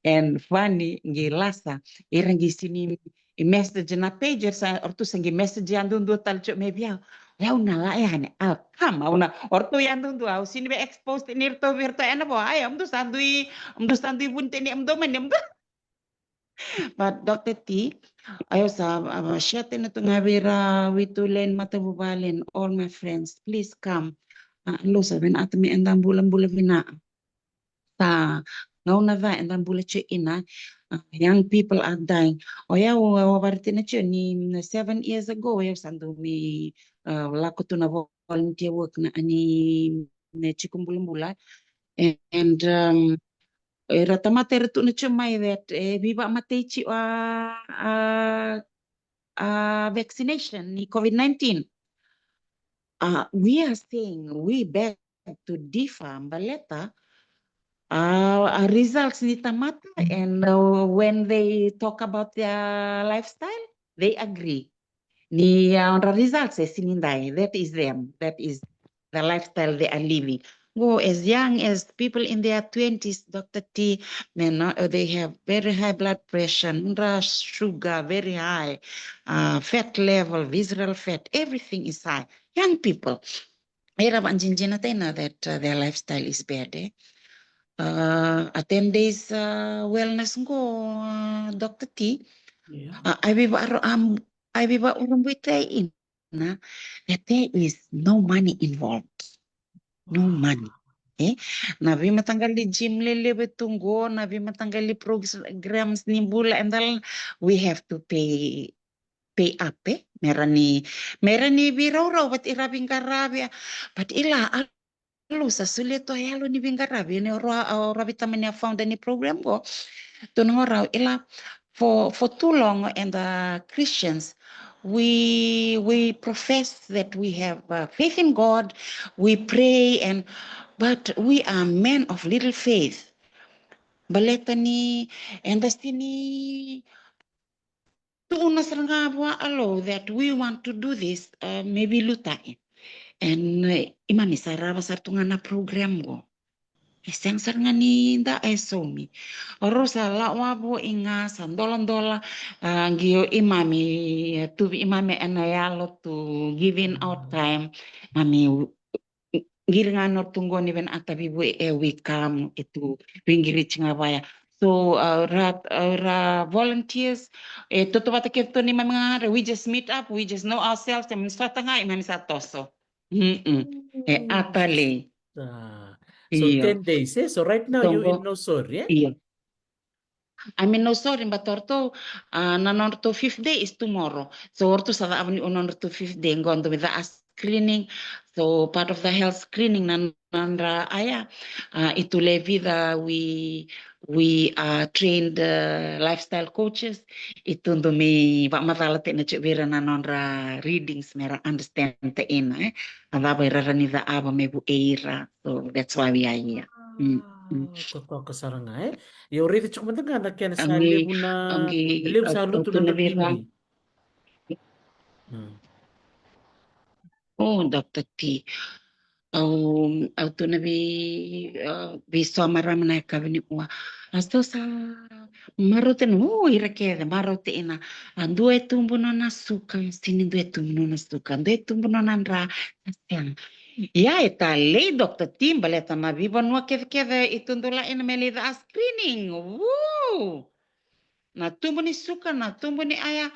And funny, qai lasa, ira qai sini i message na page, sa, o ratou sa qai message yadudua tale tiko mai vei au. Au na lako yani, au kama, au na, o ratou yadudua, au sini vei expose ni ratou vei ratou ena vo, ai, au mudou sa dui, au mudou sa dui vuni teni, au mudou mani, au mudou. But Doctor T, au sa, uh, share tena tu ga vei ira, vei tu len matavuvale and all my friends, please come. Uh, lo sa vinaka me eda bulabula vinaka. Sa gauna ca eda bula tiko ina, uh, young people are dying. O yau, o, o Varetina tiko ni, mm, seven years ago, o yau sa dau mai, uh, lako tu na volunteer work na ani, na tiko bulabula. And, um, era tamata era tukuna tiko mai that, e, veivakamatei tiko a, a, a vaccination ni COVID nineteen. Uh, we are saying, we beg to differ, baleta, a, a results ni tamata, and uh, when they talk about their lifestyle, they agree. Ni a nodra results e sinidai, that is them, that is the lifestyle they are living. Go as young as people in their twenties, Doctor T, men, uh, they have very high blood pressure, nodra sugar very high, uh, fat level, visceral fat, everything is high. Young people, era vajijina taina that uh, their lifestyle is bad, eh? Uh, a ten days uh, wellness go, uh, Doctor T. Yeah. Uh, I will um, I will that there is no money involved. No money. Eh? Na veimataqali gym lelevu e tu qo, na veimataqali programs ni bula, and then we have to pay pay up, eh? Mera ni, mera ni veiraurau vata ira veiqaravi, but ila a lusa solia tu a yalo ni veiqaravi, ni ora, ora veitamani a founder ni program qo. Tu na qo rau, ila for, for too long, and the Christians, we, we profess that we have uh, faith in God, we pray, and, but we are men of little faith. Baleta ni, and the sini, tu na sara ga vua a lo that we want to do this, uh, maybe lutai. And uh, imami sa rava sara tu ga na program qo. E sega sara ga ni da e saumi. O rau sa lawa vo i ga sa doladola, uh, qio imami, uh, tuvi imami ena yalo to give in our time. Mami qiri ga na tu qo ni vena ata vivu e wikamu e tu vingiriti ga vaya. So uh, ra, uh, ra volunteers e toto vata kece tu ni mami ga re, we just meet up, we just know ourselves, e mami sota ga, e mami sa toso. Mm-mm. E ata lei. Ah. So ten days, eh? So right now you in Nausori, eh? Io. I mean, no, sorry, but oratou, uh, na nodratou fifth day is tomorrow. So oratou sa cava ni o nodratou fifth day, qo dou via a screening. So part of the health screening na nodra aya, uh, i tu le vica we, we are trained uh, lifestyle coaches. I tu dou me vakamacala tena tiko vei ira na nodra readings mera understand tena, eh? A cava ira ni cava me vu e ira. So that's why we are here. Mm, mm. Totoka sara ga, eh? Ia au raica tiko mada ga na kena sa levu na, levu sa lutu na nodra vei ira. Mm. Oh, Doctor T. Au, au tu na vei, uh, vei so marama na yakavi ni ua. A so sa marau tena, oh, ira kece marau tena. A dua e tubu nona suka, sini dua e tubu nona suka, dua e tubu nona dra, a sega. Ia e talei, Doctor T, baleta na veivanua kecekece e tu dou la ina me lai ca a screening. Woo! Na tubu ni suka, na tubu ni aya.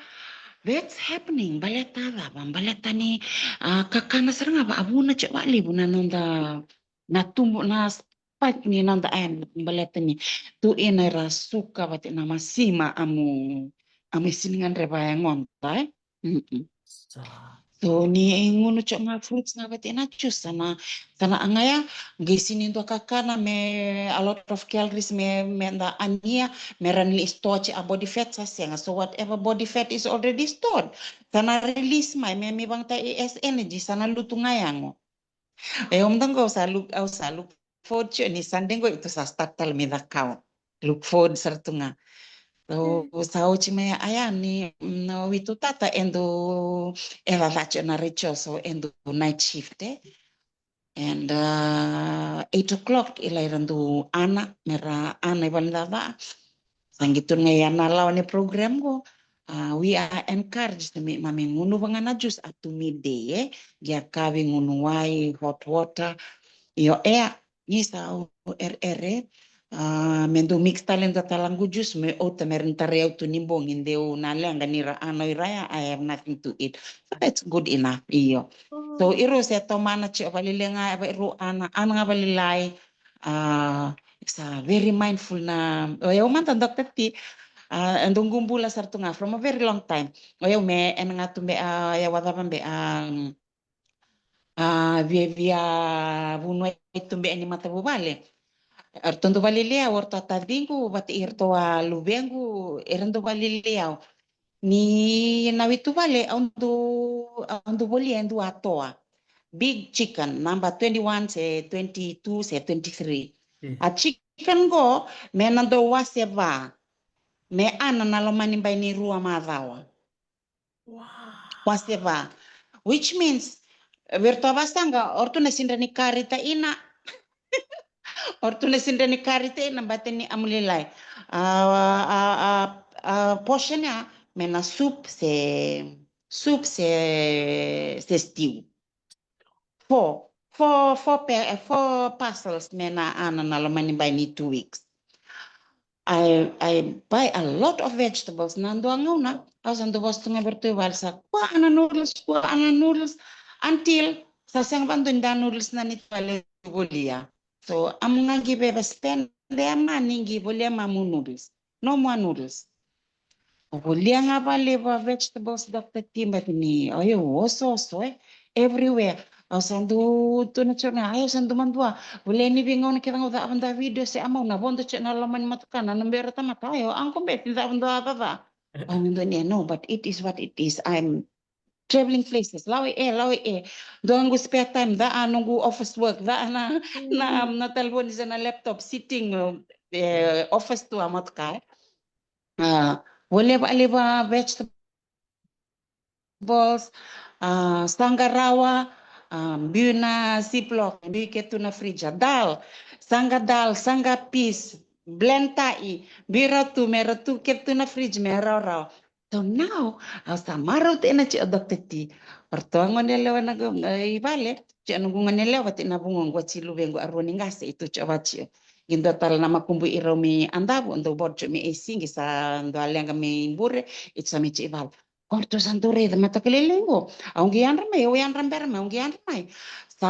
That's happening. Baleta cava? Baleta ni uh, kakana sara ga vavuna tiko valevu na noda na tubu na spike ni noda aya, baleta ni tu ina era suka vata na masima amu amu siniga dre vaya goda, eh? Mm-mm. So ni gunu tiko ga fruits ga vata na juice, sa na, sa na agaia, qai sini dua kakana me a lot of calories me, me da ania, me ra ni store tiko a body fat, sa sega. So whatever body fat is already stored, sa na release mai me, me vakatai as energy, sa na lutu ga yago. E au mada qo au sa look, au sa look forward tiko ni Sunday qo, ito sa start tale me cakau. Look forward sara tu ga. So sa oti mai aya ni, mm, o ito tata e dou e caca tiko na retio, so e dou night shift, eh. And uh, eight o'clock i lai ra dou ana, me ra ana i vale ni caca. Sa qi tu ga ia na lawa ni program qo. Uh, we are encouraged me, ma me gunuva ga na juice a tu midday, eh. Qi a kavi gunu wai, hot water. Io, ea, ni sa au ereere, uh, me dou mix tale dua talaqu juice me outa me ra ni tarai au tu ni bogi deu na leqa ni ra ana o ira ya, I have nothing to eat. So that's good enough, io. So i rau se tomana tiko valelega, e vei rau ana, ana ga valelai, uh, sa very mindful na, o yau mada Doctor T, uh, e dou qu bula sara tu ga from a very long time. O yau me ena ga tu be, uh, yau a cava be, um, a viavia vunua e tu be ni matavuvale. Eratou dau valelei au, eratou a taciqu vata iratou a luvequ, era dau valelei au. Ni na wituvale au dau, au dau volia e dua a toa. Big chicken, number twenty-one se twenty-two se twenty-three. A chicken chicken qo me na dau wase va. Me ana na loma ni bai ni rua macawa. Wow. Wase va. Which means, vei ratou a vasaqa, o ratou na sidra ni kari ta ina. O ratou na sidra ni kari ta ina, bate ni amulilai. A, a, a, a portion ya, me na soup se, soup se, se stew. Four, four, four, pe, four parcels me na ana na loma ni bai ni two weeks. I, I buy a lot of vegetables. Na dua gauna, au sa dau vosa tu ga vei ratou i vale sa, kua ana noodles, kua ana noodles. Until, sa sega vakadua ni da noodles na ni vale volia. So, I'm gonna give a spend the money, qi volia mamu noodles. No more noodles. O volia ga valevu a vegetables, Doctor T, but ni, o yau osooso, e. Everywhere. Au sa dau tukuna tiko ga, ai, au sa dau madua. Volia ni veigauna kece ga au cava da video se amau na vodo tiko na loma ni motoka na bera tamata, ai, au qo beti cava dua caca. Au dau ni, no, but it is what it is. I'm traveling places. Lau e, lau e. Dua noqu spare time, ca a noqu office work, ca na, na, na talevoni se na laptop, sitting, e, office tu a motoka, e. A, volia valevu a vegetables, a, saqa rawa, a, biu na ziplock, biu ke tu na fridge, a dal, saqa dal, saqa peas, blend tai, biu rawa tu, me rawa tu ke tu na fridge, me rawarawa. So now, au sa marau tiko ena tiko, Doctor T. O ratou a gone yalewa na qo, e, i vale, tiko noqu gone yalewa vata na vugoqu, a tiko luvequ, a rua ni qase, i tu tiko vata tiko. Qi dua tale na makubu i rau mai Adavu, dau bodo tiko mai Eisigi, sa dua leqa mai Bure, i tu sa mai tiko i vale. O ratou sa dau raica mataka lailai qo. Au qi yadra mai, au yadra bera mai, au qi yadra mai. Sa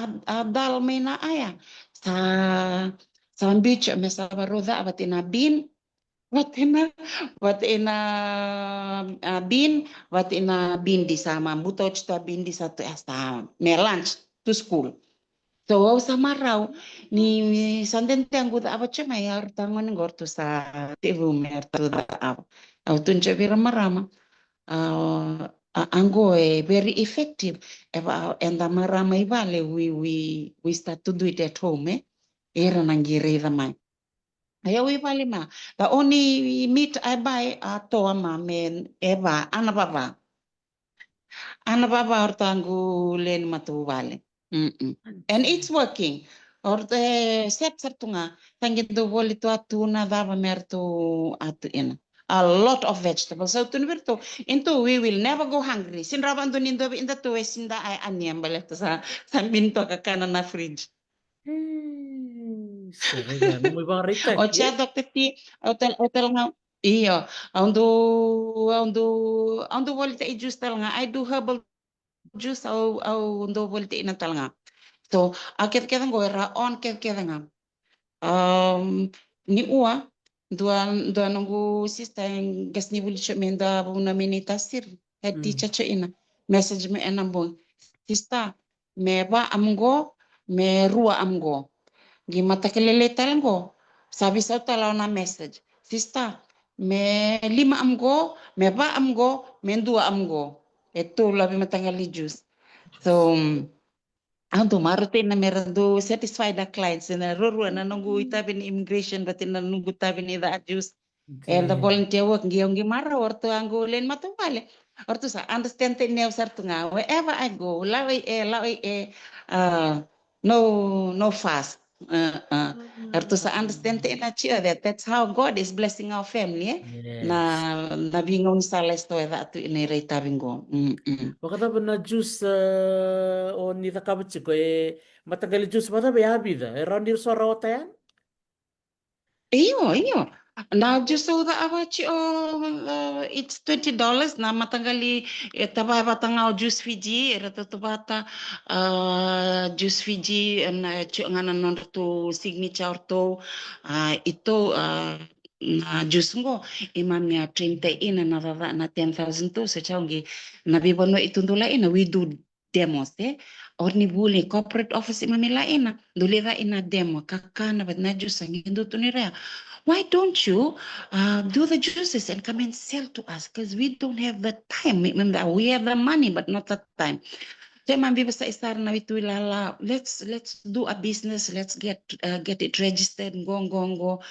a, a dal mai na aya. Sa, sa biu tiko me sa varau ca vata na bean. Vata na, vata na, a, bean, vata na bean di sa ma buta oti tu a bean di sa tu, e, sa me lunch to school. So, au sa marau, ni sa dede qu cava tiko mai, au ratou gone qo ratou sa tevu me ratou cava. Au tukuna tiko vei ira marama, a, a, a qo e very effective. Eda marama i vale, we, we, we start to do it at home, e. Ira na qi raica mai. Ia, au i vale ma. The only meat I buy a toa ma me e va, ana vava. Ana vava o ratou qu lewe ni matavuvale. Mm-mm. And it's working. O ratou, e, set sara tu ga. Sa qi dau voli tu a tuna, cava me ratou a tu ina. A lot of vegetables. Au tukuna vei ratou, into we will never go hungry. Sega ni rawa vakadua ni dua vei eda tu e sega ni da a, a ania baleta sa, sa bini toka kana na fridge. Io, au dau, au dau, au dau volita i juice tale ga. I do herbal juice, au, au dau volita ina tale ga. So, a kece kece qo era on kece kece ga. Um, ni ua, dua, dua noqu sister, e qase ni vuli tiko me dua vuna me ni tasiri. Head teacher tiko ina. Message me ena bogi. Sister, me va am qo, me rua am qo. Qi mataka lailai tale qo. Sa veisau tale au na message. Sister, me lima am qo, me va am qo, me dua am qo. E tolu a veimataqali juice. So, um, au dau marautaka me ra dau satisfy the clients. Na ruarua na noqu itavi ni immigration, vata na noqu itavi ni ca juice. E da volunteer work, qi au qi marau, o ratou a qo lewe ni matavuvale. O ratou sa understand tiko ni au sara tu ga. Wherever I go, lau i e, lau i e, uh, no, no fuss. Uh, uh. O ratou sa understand tiko na tio that. That's how God is blessing our family, e? Na, na veigaunisala e so e ca tu ina ira itavi qo. Mm, mm. Vakacava na juice, uh, o ni cakava tiko, e mataqali juice vakacava e a vica? E rawa ni so rawata yani? Io, io. Na juice au cava tiko, uh, it's twenty dollars, na mataqali, e tavaya vata ga o Juice Fiji, era tautauvata, uh, Juice Fiji, na tiko ga na nodratou signature o ratou, uh, i tou, uh, na juice qo, i mami a train ta ina na cava na ten thousand tou, so tiko qi na veivanua i tou dau lai ina, we do demos, e? O ni vuli corporate office i mami lai ina, dau lai ca ina demo, kakana vata na juice, qi dau tukuna ira ya. Why don't you, uh, do the juices and come and sell to us? 'Cause we don't have the time. We, we have the money, but not the time. Ke ma biba sa isara na vitu ilala. Let's let's do a business. Let's get uh, get it registered. Go go go.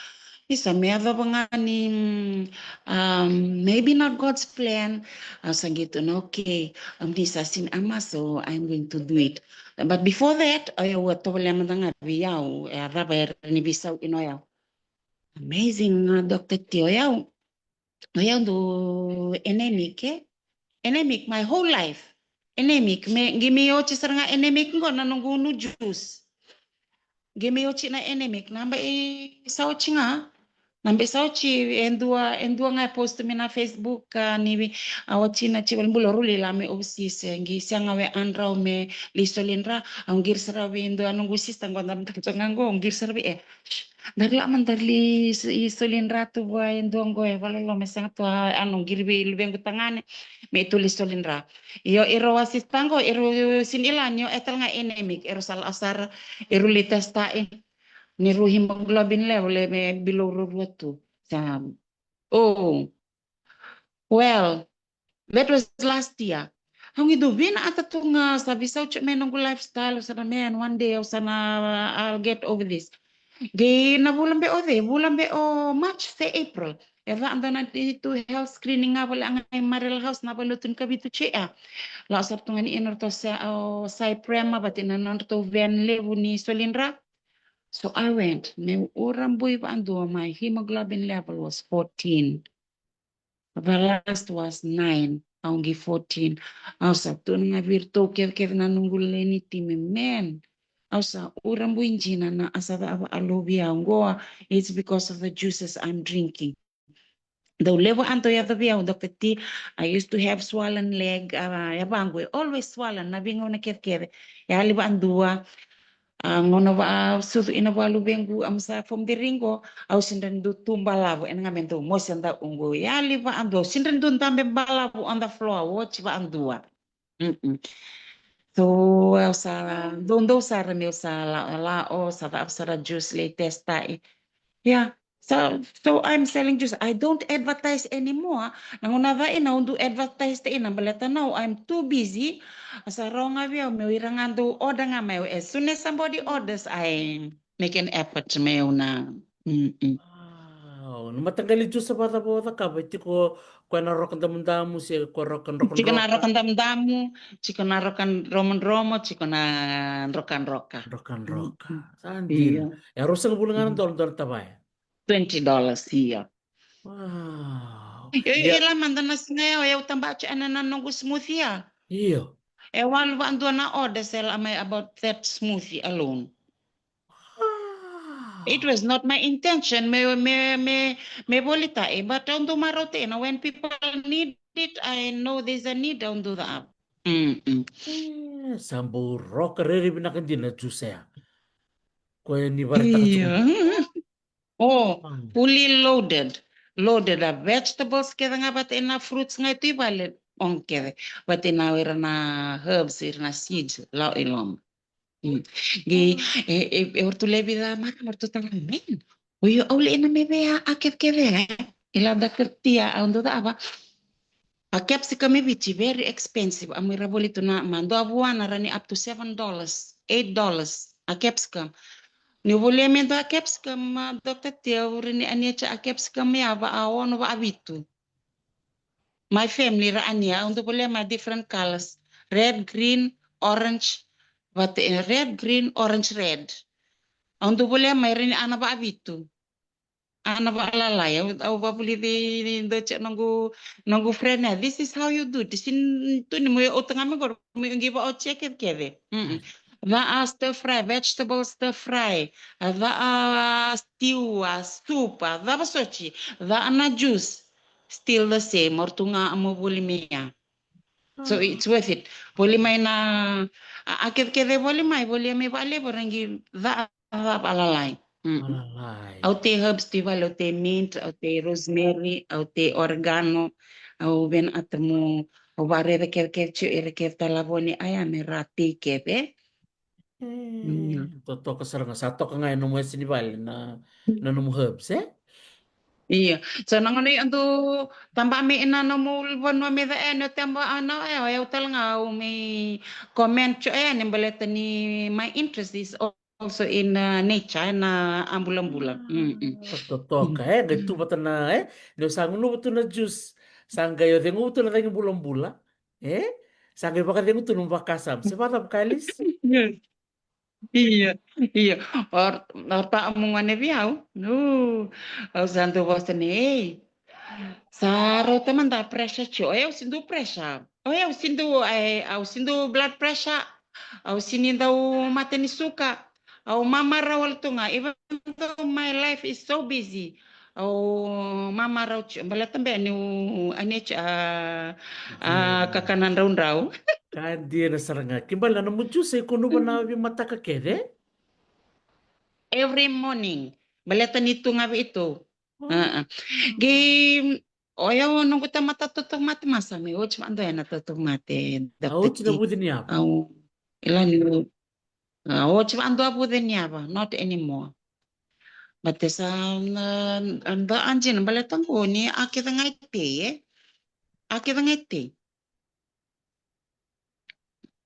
Isa me yacova ga ni mm, um, maybe not God's plan. Au sa qito na okay. Um, ni sa sini ama so I'm going to do it. But before that, au a tovolea mada ga vei au e a cava era ni visau ino yau. Amazing, uh, Doctor T, o yau. O yau du anemic, eh? Anemic my whole life. Anemic, me qi me oti sara ga anemic qo na noqu nu juice. Qi me oti na anemic, na bai sa oti ga. Na bai sa oti e dua, e dua ga e post me na Facebook, uh, ni vi, a oti na tivali bula ruli la me overseas, e qi sia ga we andrau me li solidra, au qiri sara vi dua noqu sister qo da mtaka ga qo, au qiri sara vi e. Dari la man dari li s- i solidra tu vua e dua qo e valoloma e sega tu a ano qiri vei luvequ tagane me tu li solidra. Io iro a sista qo iro sini ila ni o e tale ga anemic iro sa la sara iro li testa e ni ru hemoglobin level e me below rurua tu. Sa oh well, that was last year. Au qi dou vina ata tu ga sa visau tiko me noqu lifestyle au sa na man one day au sa na I'll get over this. Qi na vula be o cei vula be o March se April. E va dua na tu health screening ga vale a ga i Marel House na vale o tu ni kavitu tiko e a. La au sa tu ga ni ina ratou sa o Cyprema vati na nodratou van levu ni solidra. So I went. Me ura bui va dua my hemoglobin level was fourteen. The last was nine, au qi fourteen. Au sa tukuna ga vei iratou kecekece na noqu leni timi, man. Au sa ura bui dina na a sa cava a lovi au qo. It's because of the juices I'm drinking. Dau levu a dau yaco vei au, Doctor T, I used to have swollen leg, uh, e vaqu e always swollen na veigauna kecekece. E a li va dua, A gauna va a sucu ina valuvequ a masa fomdiriqo au sidra ni dau tu balavu ena ga me dau mosi a dau uqu yali va a dua au sidra ni dau dabe balavu on the floor watch va a dua. Mm-mm. So au sa dau dau sara meu sa la la o sa va au sara juice lei testa i. Yeah. So, so I'm selling juice. I don't advertise anymore. Na gauna ca ina au du advertise te ina baleta now I'm too busy. Sa rawa ga vei au meu ira ga dau order ga mai au as soon as somebody orders I make an effort meu na. Mm-mm. Wow, na mataqali juice vacava o cakava e tiko koya na roka damudamu se koya roka drokadroka. Tiko na roka damudamu, tiko na roka dromodromo, tiko na drokadroka. Drokadroka. Sa dina. E rua sagavulu ga na dola dua na tavaya. Twenty dollars ia. Wow. Io, io, ila mada na siga yau, yau tabati ena na noqu smoothie ia. Io. E walu va dua na order sel amai about that smoothie alone. Wow. It was not my intention me me me me volita e, but au dau marau tena when people need it, I know there's a need, au dau ca. Mm-mm. E, sa bau roka rere vinaka dina juice ya. Koya ni varetaka tu. Oh, fully loaded. Loaded a vegetables kece ga vata ina fruits ga e tu i vale. On kece vata ina ira na herbs, ira na seeds, lau i loma. Qi e e e ortu levi ca mara ortu tala men. Oyo au le ina me vea a kece kece e. Ila da kertia au dau cava. A capsicum e Viti very expensive. A mui ra voli tu na ma dua vua na rani up to seven dollars, eight dollars a capsicum. Ni volia me dua a capsicum ma Doctor T au rini ania ca a capsicum ya va a ono va a vitu. My family ra ania au dau volia ma different colors, red, green, orange. Vata e red, green, orange, red. Au dau volia mai rini ana va a vitu. Ana valalai au au vavulici ni doce noqu noqu friend ya, this is how you do it. Sin tu ni mo ya o taga me qori mo ya qi va o cekecekece. Mm-mm. Va a stir fry, vegetable stir fry. A va a stew, a soup, a va va soci. Va a na juice. Still the same. Or tu ga a mo voli me ya. So it's worth it. Voli mai na a a kecekece voli mai, voli mai valevu rangi va a va valalai. Mm. Valalai. Au tei herbs tu i vale, au tei mint, au tei rosemary, au tei oregano, au vena atamu, au varere kece kece tio ira kece talavoni aya me ra tei kece. Mm. Totoka sara ga sa toka ga e nomu ese ni vale na na nomu herbs e. Io. So na gauna e dau taba mai ena nomu vanua mai ca, e, na taba, a, na, e, o yau tale ga au mai comment tiko, e, ni baleta ni my interest is also in, uh, nature, na, a, bulabula. Mm, mm. Sa totoka, e, qai tu vata na, e, ni o sa gunuva tu na juice, sa qai o ceguva tu na cagi bulabula, e, sa qai vakacegu tu na nomu vakasama. Se vakacava, Kalis? Io, io. O, o ta mu gone vei au. Nu, au sa dau vosa ni, ei. Sa rauta mada pressure tiko. O yau si dau pressure. O yau si dau, e, au si dau blood pressure. Au si ni dau mate ni suka. Au mamarau wale tu ga. Even though my life is so busy, au mamarau tiko. Baleta beka niu ania tiko, a, a, kakana draudrau. Ka dina sara ga. Kena ibalebale na nomu juice e kunuva na veimataka kece? Every morning. Baleta ni tu ga vei tou. Oh. A, a. Qai, o yau noqu tamata tautauvimate, ma sa mai oti vakadua na tautauvimate. A, oti na vuce ni yava? Au, ila ni, a, oti vakadua vuce ni yava, not anymore. But e sa, na, na, a dina, baleta qo ni a kece ga e tei, e. A kece ga e tei.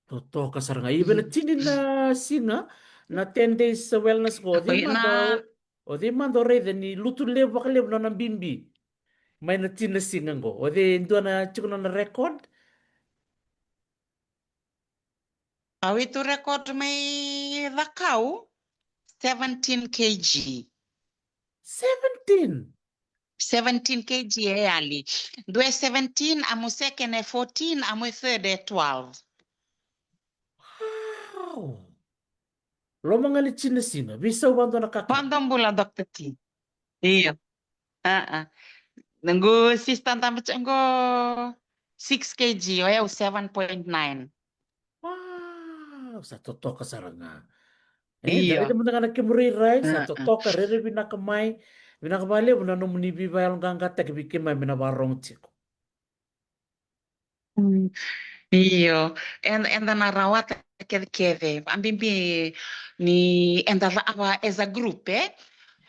Totoka sara ga. Ia vei na tini na siga, na ten days wellness qo, o cei mada o, o cei mada o raica ni lutu levu vakalevu nona bibi mai na tini na siga qo? O cei dua na tiko nona record? Au i tu record mai Cakau, seventeen kg. Seventeen? Seventeen kg e yali. Dua e seventeen, a mu second e fourteen, a mu third e twelve. Wow. Loma ga ni tini na siga, veisau vakadua na kakana. Vakadua bula, Doctor T. Io. A, a. Noqu sister dabe tiko qo six kg, o yau seven point nine. Wow, sa totoka sara ga. E, io. Da raica mada ga na kemu rairai, sa, a, a, totoka, rairai vinaka mai. Vinaka vakalevu na nomuni veivakayaloqaqataki vei keimami na vakarorogo tiko. Mm. Io, eda, eda na rawata kecekece, vakabibi ni eda cava as a group, e?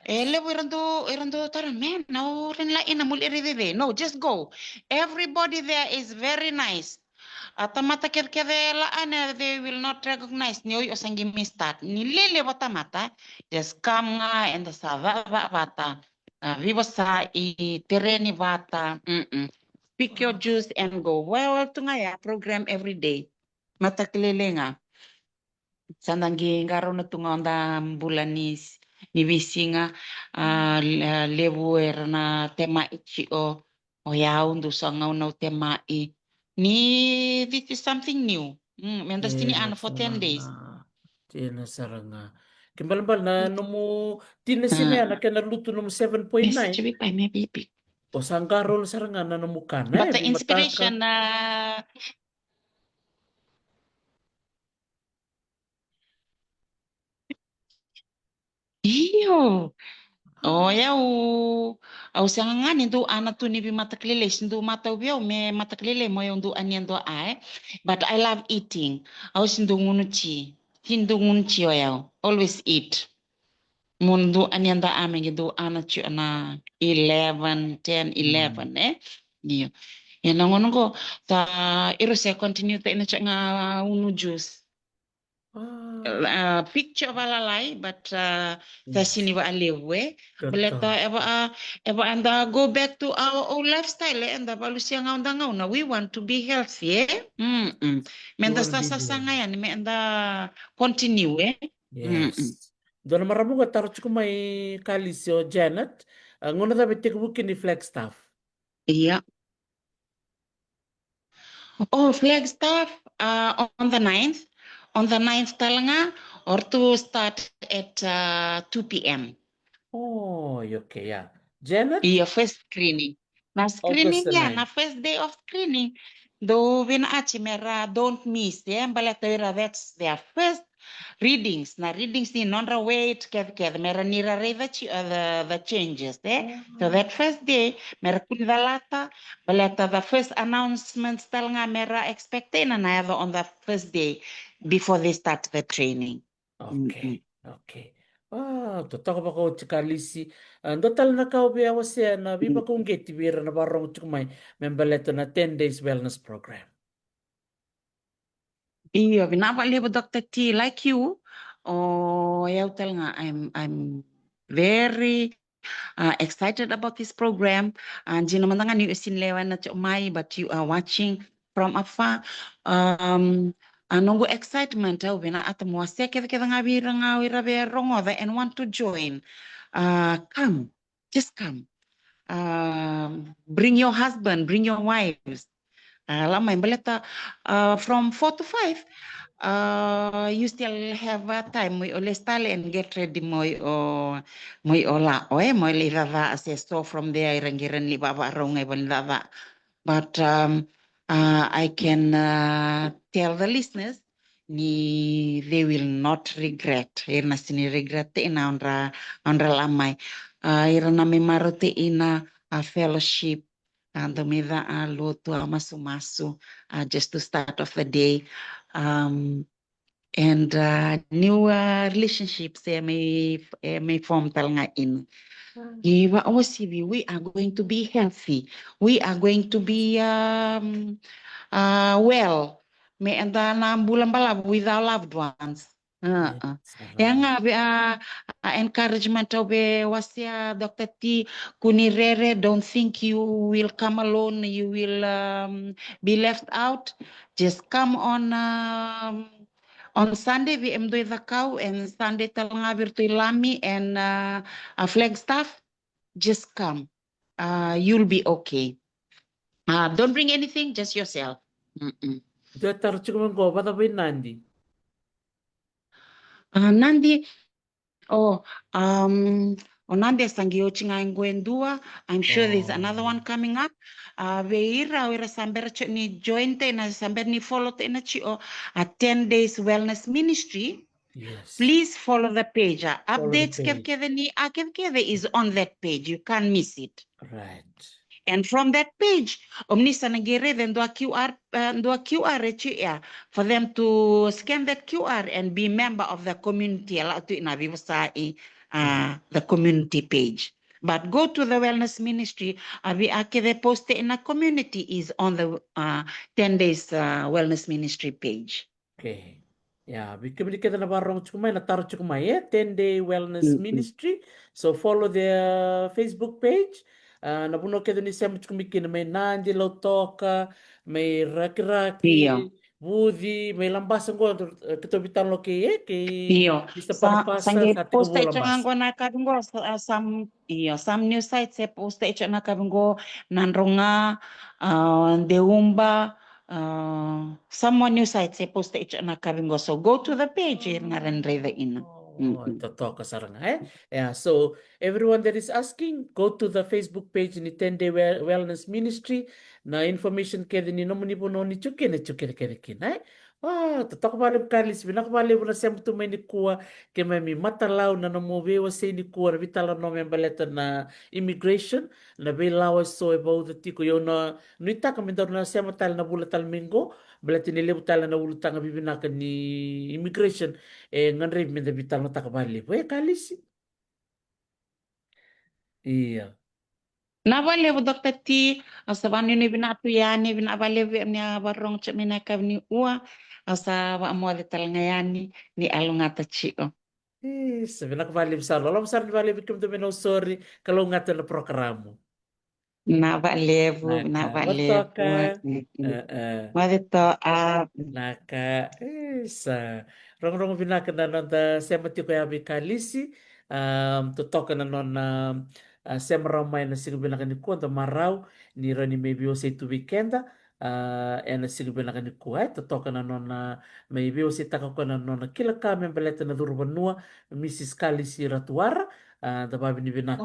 E levu era dau, era dau tara, man, au rawa ni lako yani, meu lai raici cei? No, just go. Everybody there is very nice. A tamata kecekece e lako yani, they will not recognize ni oi o sa qai mai start. Ni lelevu a tamata, just come ga, eda sa cava vata. A, veivosaki, tereni vata, mm-mm. Pick your juice and go. Well, tu ga ya, program every day. Mataka lailai ga. Sa da qai qarauna tu ga o da bula ni s-, ni veisiga, a, le-, levu era na temaki tiko. O yau dau sa gauna au temaki. Ni, this is something new. Mm, me da sini ana for ten days. Dina sara ga. Kena ibalebale na nomu tini na siga ya na kena lutu nomu seven point nine. O sa qarauna sara ga na nomu kana, e, veimataka. Inspiration na. Io. O yau, au sega ga ni dau ana tu ni veimataka lailai, se dau matau vei au me mataka lailai mo yau dau ania dua a, e. But I love eating. Au se dau gunuci. Se dau gunuci o yau. Always eat. Mo dau ania dua a me qai dau ana tiko na eleven, ten, eleven, e. Io. Ia na gauna qo, sa ira se continue ta ina tiko ga unu juice. A, picture valalai, but, a, sa sini vakalevu, e. Baleta, e va, a, e va, eda go back to our old lifestyle, e, eda valusia gauna, gauna. We want to be healthy, e. Mm-mm. Me da sa sasaga yani, me da continue, e. Yes. Dua na marama qo taro tiko mai, Kalisi, o Janet, a, gauna cava e tekivu kina ni Flagstaff? Ia. O Flagstaff, a, on the ninth. On the ninth tale ga, o ratou start at, a, two p.m. Oh, okay, yeah. Janet? Ia, first screening. Na screening ya, na first day of screening. Dou vinakati me ra don't miss, e, baleta ira that's their first readings. Na readings ni nodra weight, kece, kece, me ra ni ra raica tiko, a, the, the changes, e. So that first day, me ra kua ni calata, baleta the first announcements tale ga me ra expect-ina na yaco on the first day before they start the training. Okay, okay. Wow, totoka vakaoti Kalisi. A, dua tale na ka o via wasea na veivakauqeti vei ira na vakarorogo tiko mai me baleta na ten days wellness program. Io, vinaka vakalevu Doctor T, like you. O yau tale ga, I'm, I'm very uh, excited about this program. Uh, dina mada ga ni o sini lewena tiko mai, but you are watching from afar. Um, a noqu excitement au vinakata meu wasea kece kece ga vei ira ga o ira via rogoca and want to join. Uh, come, just come. Um, bring your husband, bring your wives. Uh, la mai baleta, uh, from four to five, uh, you still have, uh, time mo i o lesi tale and get ready mo i o, mo i o la. O e, mo i lai caca se so from there, ira qai ra ni vavakarau ga i vale ni caca. But, um, uh, I can, uh, tell the listeners ni they will not regret. Ira na sini regret ina odra, odra la mai. Uh, ira na mai marau ina a fellowship, a domica, a lotu, a masumasu, a just to start off the day. Um, and, uh, new, uh, relationships e mai, e mai form tale ga ina. Mm. Ia, vakauasivi, we are going to be healthy. We are going to be, um, uh, well. Me eda na bula balavu with our loved ones. Uh-uh. Yes, ia ga, uh-huh, vei a, a encouragement au via wasea, Doctor T, kua ni rere, don't think you will come alone, you will, um, be left out. Just come on, um, on Sunday, vei kemudou i Cakau, and Sunday tale ga vei iratou i Lami and, uh, a Flagstaff. Just come. Uh, you'll be okay. Uh, don't bring anything, just yourself. Mm-mm. Dua taro tiko mai qo, vacava i Nadi? Uh, Nadi, oh, um, o Nadi e sa qai oti ga qo e dua. I'm sure there's another one coming up. Uh, vei ira, o ira sa bera tiko ni join tiko ina, sa bera ni follow tiko ina tiko, a ten days wellness ministry. Yes. Please follow the page. Uh, updates kece kece ni, a kece kece is on that page. You can't miss it. Right. And from that page, o ni sa na qai raica e dua QR, uh, dua QR e tiko ya, for them to scan that QR and be member of the community. E lako tu ina veivosaki, uh, the community page. But go to the wellness ministry, a vei a kece post ina community is on the, uh, ten days, uh, wellness ministry page. Okay. Ia, vei kemuni kece na vakarorogo tiko mai, na taro tiko mai, e, ten Day Wellness Ministry. So follow their Facebook page. Uh, na vanua kece ni sema tiko mai kina, mai Nadi, Lautoka, mai Rakiraki, Vuci, mai Labasa qo, uh, keitou veitalanoa kei, e, kei Mister Panapasa, sa tiko Labasa. Qo na kavi qo, sa, sa, io, some new sites e post tiko na kavi qo, Nadroga, uh, Deuba, uh, some more new sites e post tiko na kavi qo. So go to the page, ira ga ra na raica ina. Oh, totoka sara ga, e? Yeah, so everyone that is asking, go to the Facebook page ni ten Day Well-, Wellness Ministry. Na information kece ni nomuni vanua ni tiko kina, tiko kece kina, e? Wow, totoka vakalevu Kalisi, vinaka vakalevu na sema tu mai nikua, keimami matalau na nomu veiwasei nikua, na veitalanoa me baleta na immigration, na veilawa eso e vauca tiko. Io, na nuitaka me daru na sema tale na vula tale mai qo, baleta ni levu tale na ulutaga vivinaka ni immigration e gadrevi me da veitalanoataka vakalevu. E Kalisi? Ia. Vinaka vakalevu Doctor T, au sa vakanuinui vinaka tu yani, vinaka vakalevu ni a vakarorogo tiko mai na yakavi ni ua, au sa vakamoce tale ga yani, ni yaloqata tiko. Isa, vinaka vakalevu sara, loloma sara ni vakalevu kemudou mai Nausori, kalougata na porokaramu. Vinaka vakalevu, vinaka vakalevu. Moce toka. Vinaka, isa. Rogorogo vinaka na noda sema tiko ya vei Kalisi. Um, totoka na nona, uh, sema rawa mai na siga vinaka nikua, da marau ni rawa ni mai veiwasei tu vei keda, uh, ena siga vinaka nikua, e, totoka na nona mai veiwaseitaka koya na nona kila ka me baleta na curu vanua, Missus Kalisi Ratuara. Uh, da vakavinavinaka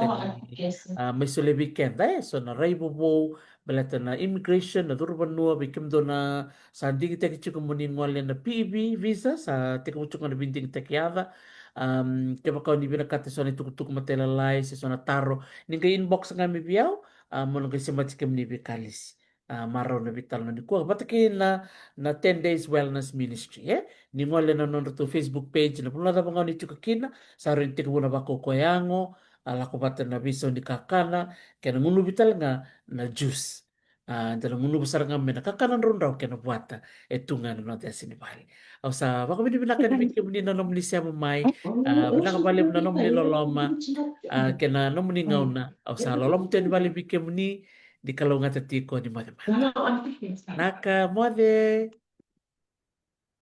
ni, uh, mai solia vei keda, e, so na rai vovou, baleta na immigration, na curu vanua, vei kemudou na sa digitaki tiko mo ni gole na P E V visa, sa tekivu tiko na veidigitaki yaca. Um, kevaka o ni vinakata eso na itukutuku matailalai, se so na taro, ni qai inbox ga mai vei au, um, mo na qai semati kemuni vei Kalisi. a, marau na veitalanoa nikua vata kei na, na ten days wellness ministry, e? Ni gole na nodratou Facebook page, na vanua cava ga o ni tiko kina, sa rui tekivu na vakaukauwa yago, a lako vata na veisau ni kakana, kei na gunuvi tale ga na juice. A, da na gunuva sara ga mai na kakana draudrau kei na vuata e tu ga na noda yasa ni vale. Au sa vakavinavinaka yani vei kemuni na nomuni sema mai, a, vinaka vakalevu na nomuni loloma, a, kei na nomuni gauna. Au sa loloma tu yani vale vei kemuni, ni kalougata tiko, ni moce mada. Naka, moce.